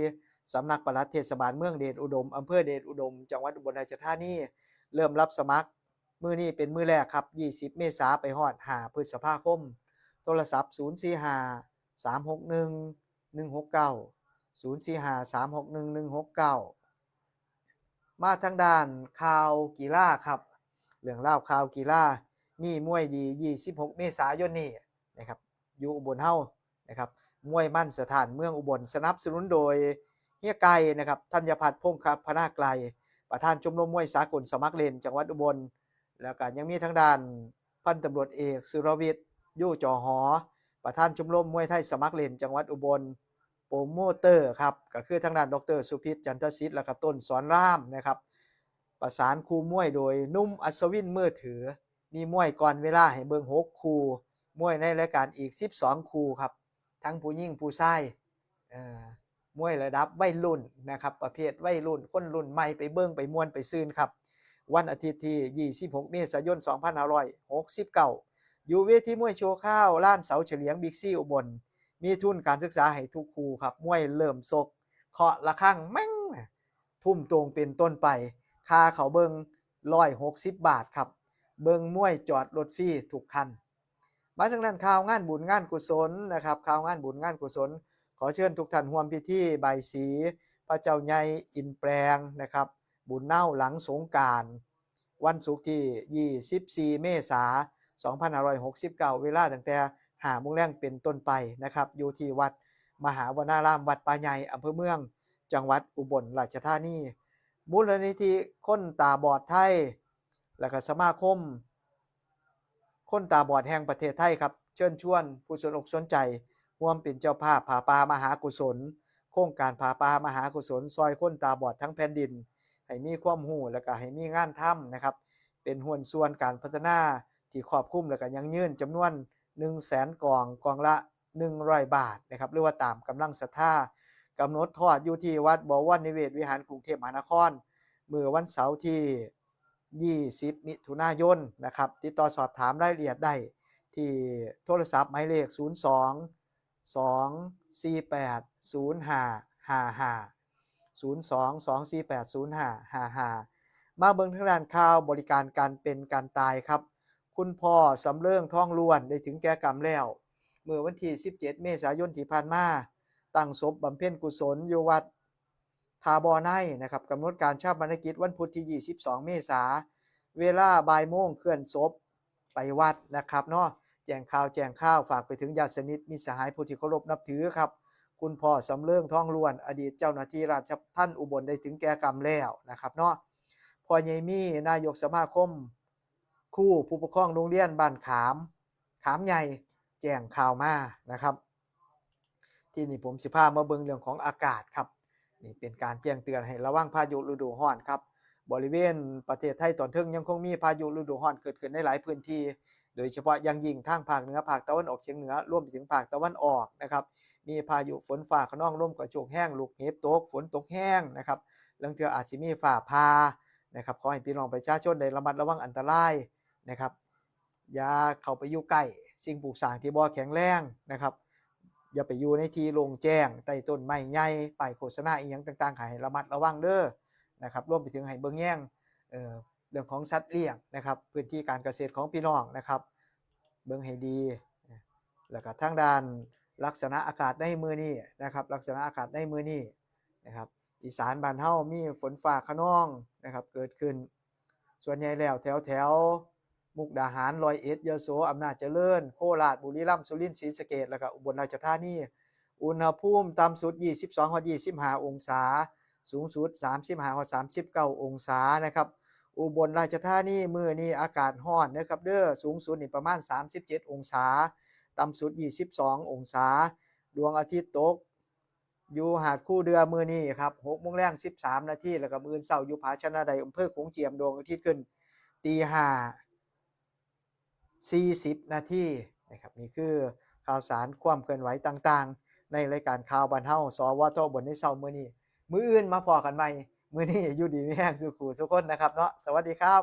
สำนักปลัดเทศบาลเมืองเดชอุดม อำเภอเดชอุดม จังหวัดอุบลราชธานี เริ่มรับสมัคร มื้อนี้เป็นมื้อแรกครับ ยี่สิบเมษาไปฮอดห้าพฤษภาคม โทรศัพท์ ศูนย์สี่ห้า สามหกหนึ่ง หนึ่งหกเก้า ศูนย์สี่ห้า สามหกหนึ่ง หนึ่งหกเก้า มาทางด้านข่าวกีฬาครับ เรื่องราวข่าวกีฬา มีมวยดี ยี่สิบหกเมษายนนี้นะครับ อยู่อุบลเฮานะครับ มวยมันสถานเมืองอุบล สนับสนุนโดยเฮียไก่นะครับ ธัญพัฒน์ พงคพนาไกล ประธานชมรมมวยสากลสมัครเล่นจังหวัดอุบล แล้วก็ยังมีทางด้านพันตำรวจเอกสุรวิทย์ ยู่จอหอ ประธานชมรมมวยไทยสมัครเล่นจังหวัดอุบล โปรโมเตอร์ครับ ก็คือทางด้านดอกเตอร์สุพิษ จันทสิทธิ์ และก็ต้นสอนรามนะครับ ประสานคู่มวยโดยหนุ่มอัศวินมือถือ มีมวยก่อนเวลาให้เบิ่งหกคู่ มวยในรายการอีกสิบสองคู่ครับ ทั้งผู้หญิงผู้ชาย เอ่อ มวยระดับวัยรุ่นนะครับ ประเภทวัยรุ่น คนรุ่นใหม่ไปเบิ่งไปม่วนไปซื่นครับ วันอาทิตย์ที่ยี่สิบหกเมษายนสองพันห้าร้อยหกสิบเก้า อยู่เวทีมวยชั่วคราวลานเสาเฉลียงบิ๊กซีอุบล มีทุนการศึกษาให้ทุกคู่ครับ มวยเริ่มชก เคาะระฆังแม่ง ทุ่มตรงเป็นต้นไป ค่าเข้าเบิ่งร้อยหกสิบบาทครับ เบิ่งมวยจอดรถฟรีทุกคัน มาทางด้านข่าวงานบุญงานกุศลนะครับ ข่าวงานบุญงานกุศล ขอเชิญทุกท่านร่วมพิธีบายสีพระเจ้าใหญ่อินแปลงนะครับ บุญเน่าหลังสงกรานต์ วันศุกร์ที่ยี่สิบสี่เมษาสองพันห้าร้อยหกสิบเก้า เวลาตั้งแต่ห้าโมงแลงเป็นต้นไปนะครับ อยู่ที่วัดมหาวนาราม วัดป่าใหญ่ อำเภอเมือง จังหวัดอุบลราชธานี มูลนิธิคนตาบอดไทย และก็สมาคม คนตาบอดแห่งประเทศไทยครับ เชิญชวนผู้สนอกสนใจร่วมเป็นเจ้าภาพผ้าป่ามหากุศล โครงการผ้าป่ามหากุศล ซอยคนตาบอดทั้งแผ่นดิน ให้มีความรู้ และก็ให้มีงานทำนะครับ เป็นหุ้นส่วนการพัฒนาที่ครอบคลุม และก็ยั่งยืน จำนวนหนึ่งแสนกล่อง กล่องละหนึ่งร้อยบาทนะครับ หรือว่าตามกำลังศรัทธา กำหนดทอดอยู่ที่วัดบวรนิเวศวิหาร กรุงเทพมหานคร มื้อวันเสาร์ที่ยี่สิบมิถุนายนนะครับ ติดต่อสอบถามรายละเอียดได้ที่โทรศัพท์หมายเลข ศูนย์สอง สองสี่แปด ศูนย์ห้าห้าห้า ศูนย์สอง สองสี่แปด ศูนย์ห้าห้าห้า มาเบิ่งทางด้านข่าวบริการการเป็นการตายครับ คุณพ่อสำเริง ทองล้วน ได้ถึงแก่กรรมแล้ว เมื่อวันที่สิบเจ็ดเมษายนที่ผ่านมา ตั้งศพบำเพ็ญกุศลอยู่วัดท่าบ่อในนะครับ กำหนดการฌาปนกิจวันพุธที่ยี่สิบสองเมษา เวลาบ่ายโมงเคลื่อนศพไปวัดนะครับเนาะ แจ้งข่าวแจ้งข่าว ฝากไปถึงญาติสนิทมิตรสหายผู้ที่เคารพนับถือครับ คุณพ่อสำเริง ทองล้วน อดีตเจ้าหน้าที่ราชทัณฑ์อุบล ได้ถึงแก่กรรมแล้วนะครับเนาะ พ่อใหญ่มี นายกสมาคมครูผู้ปกครองโรงเรียนบ้านขาม ขามใหญ่ แจ้งข่าวมานะครับ ที่นี่ผมสิพามาเบิ่งเรื่องของอากาศครับ นี่เป็นการแจ้งเตือนให้ระวังพายุฤดูร้อนครับ บริเวณประเทศไทยตอนเทิงยังคงมีพายุฤดูร้อนเกิดขึ้นในหลายพื้นที่ โดยเฉพาะอย่างยิ่งทางภาคเหนือ ภาคตะวันออกเฉียงเหนือ รวมไปถึงภาคตะวันออกนะครับ มีพายุฝนฟ้าคะนอง ลมกระโชกแฮง ลูกเห็บตก ฝนตกแฮงนะครับ ลางเทื่ออาจสิมีฟ้าผ่านะครับ ขอให้พี่น้องประชาชนได้ระมัดระวังอันตรายนะครับ อย่าเข้าไปอยู่ใกล้สิ่งปลูกสร้างที่บ่แข็งแรงนะครับ อย่าไปอยู่ในที่โล่งแจ้ง ใต้ต้นไม้ใหญ่ ป้ายโฆษณาอิหยังต่างๆ ให้ระมัดระวังเด้อนะครับ รวมไปถึงให้เบิ่งแยง เอ่อ เรื่องของสัตว์เลี้ยงนะครับ พื้นที่การเกษตรของพี่น้องนะครับ เบิ่งให้ดี แล้วก็ทางด้านลักษณะอากาศในมื้อนี้นะครับ ลักษณะอากาศในมื้อนี้นะครับ อีสานบ้านเฮามีฝนฟ้าคะนองนะครับ เกิดขึ้น ส่วนใหญ่แล้วแถวแถวมุกดาหาร ร้อยเอ็ด ยโส อำนาจเจริญ โคราช บุรีรัมย์ สุรินทร์ ศรีสะเกษ แล้วก็อุบลราชธานี อุณหภูมิต่ำสุด ยี่สิบสอง ฮอด ยี่สิบห้า องศา สูงสุด สามสิบห้า ฮอด สามสิบเก้า องศานะครับ อุบลราชธานีมื้อนี้อากาศร้อนนะครับเด้อ สูงสุดนี่ประมาณ สามสิบเจ็ด องศา ต่ำสุด ยี่สิบสอง องศา ดวงอาทิตย์ตก อยู่หาดคูเดือมื้อนี้ครับ หกโมงแลง สิบสาม นาที แล้วก็มื้ออื่นเช้าอยู่ผาชนะได อำเภอโขงเจียม ดวงอาทิตย์ขึ้นตีห้า สี่สิบ นาทีนะครับ นี่คือข่าวสารความเคลื่อนไหวต่างๆ ในรายการข่าวบ้านเฮา สวท อุบลในเช้ามื้อนี้ มื้ออื่นมาพ้อกันใหม่ มื้อนี้อยู่ดีมีแฮงสู่คู่สู่คนนะครับเนาะ สวัสดีครับ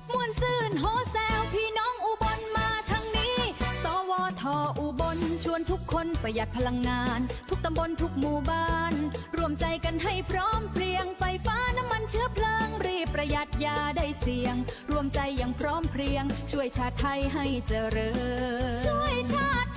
ม่วนซื่นโฮแซวพี่น้องอุบลมาทางนี้ สวท อุบลชวนทุกคนประหยัดพลังงาน ทุกตำบลทุกหมู่บ้าน รวมใจกันให้พร้อมเพรียง ไฟฟ้าน้ำมันเชื้อเพลิง รีบประหยัดอย่าได้เสี่ยง รวมใจอย่างพร้อมเพรียง ช่วยชาติไทยให้เจริญ ช่วยชาติ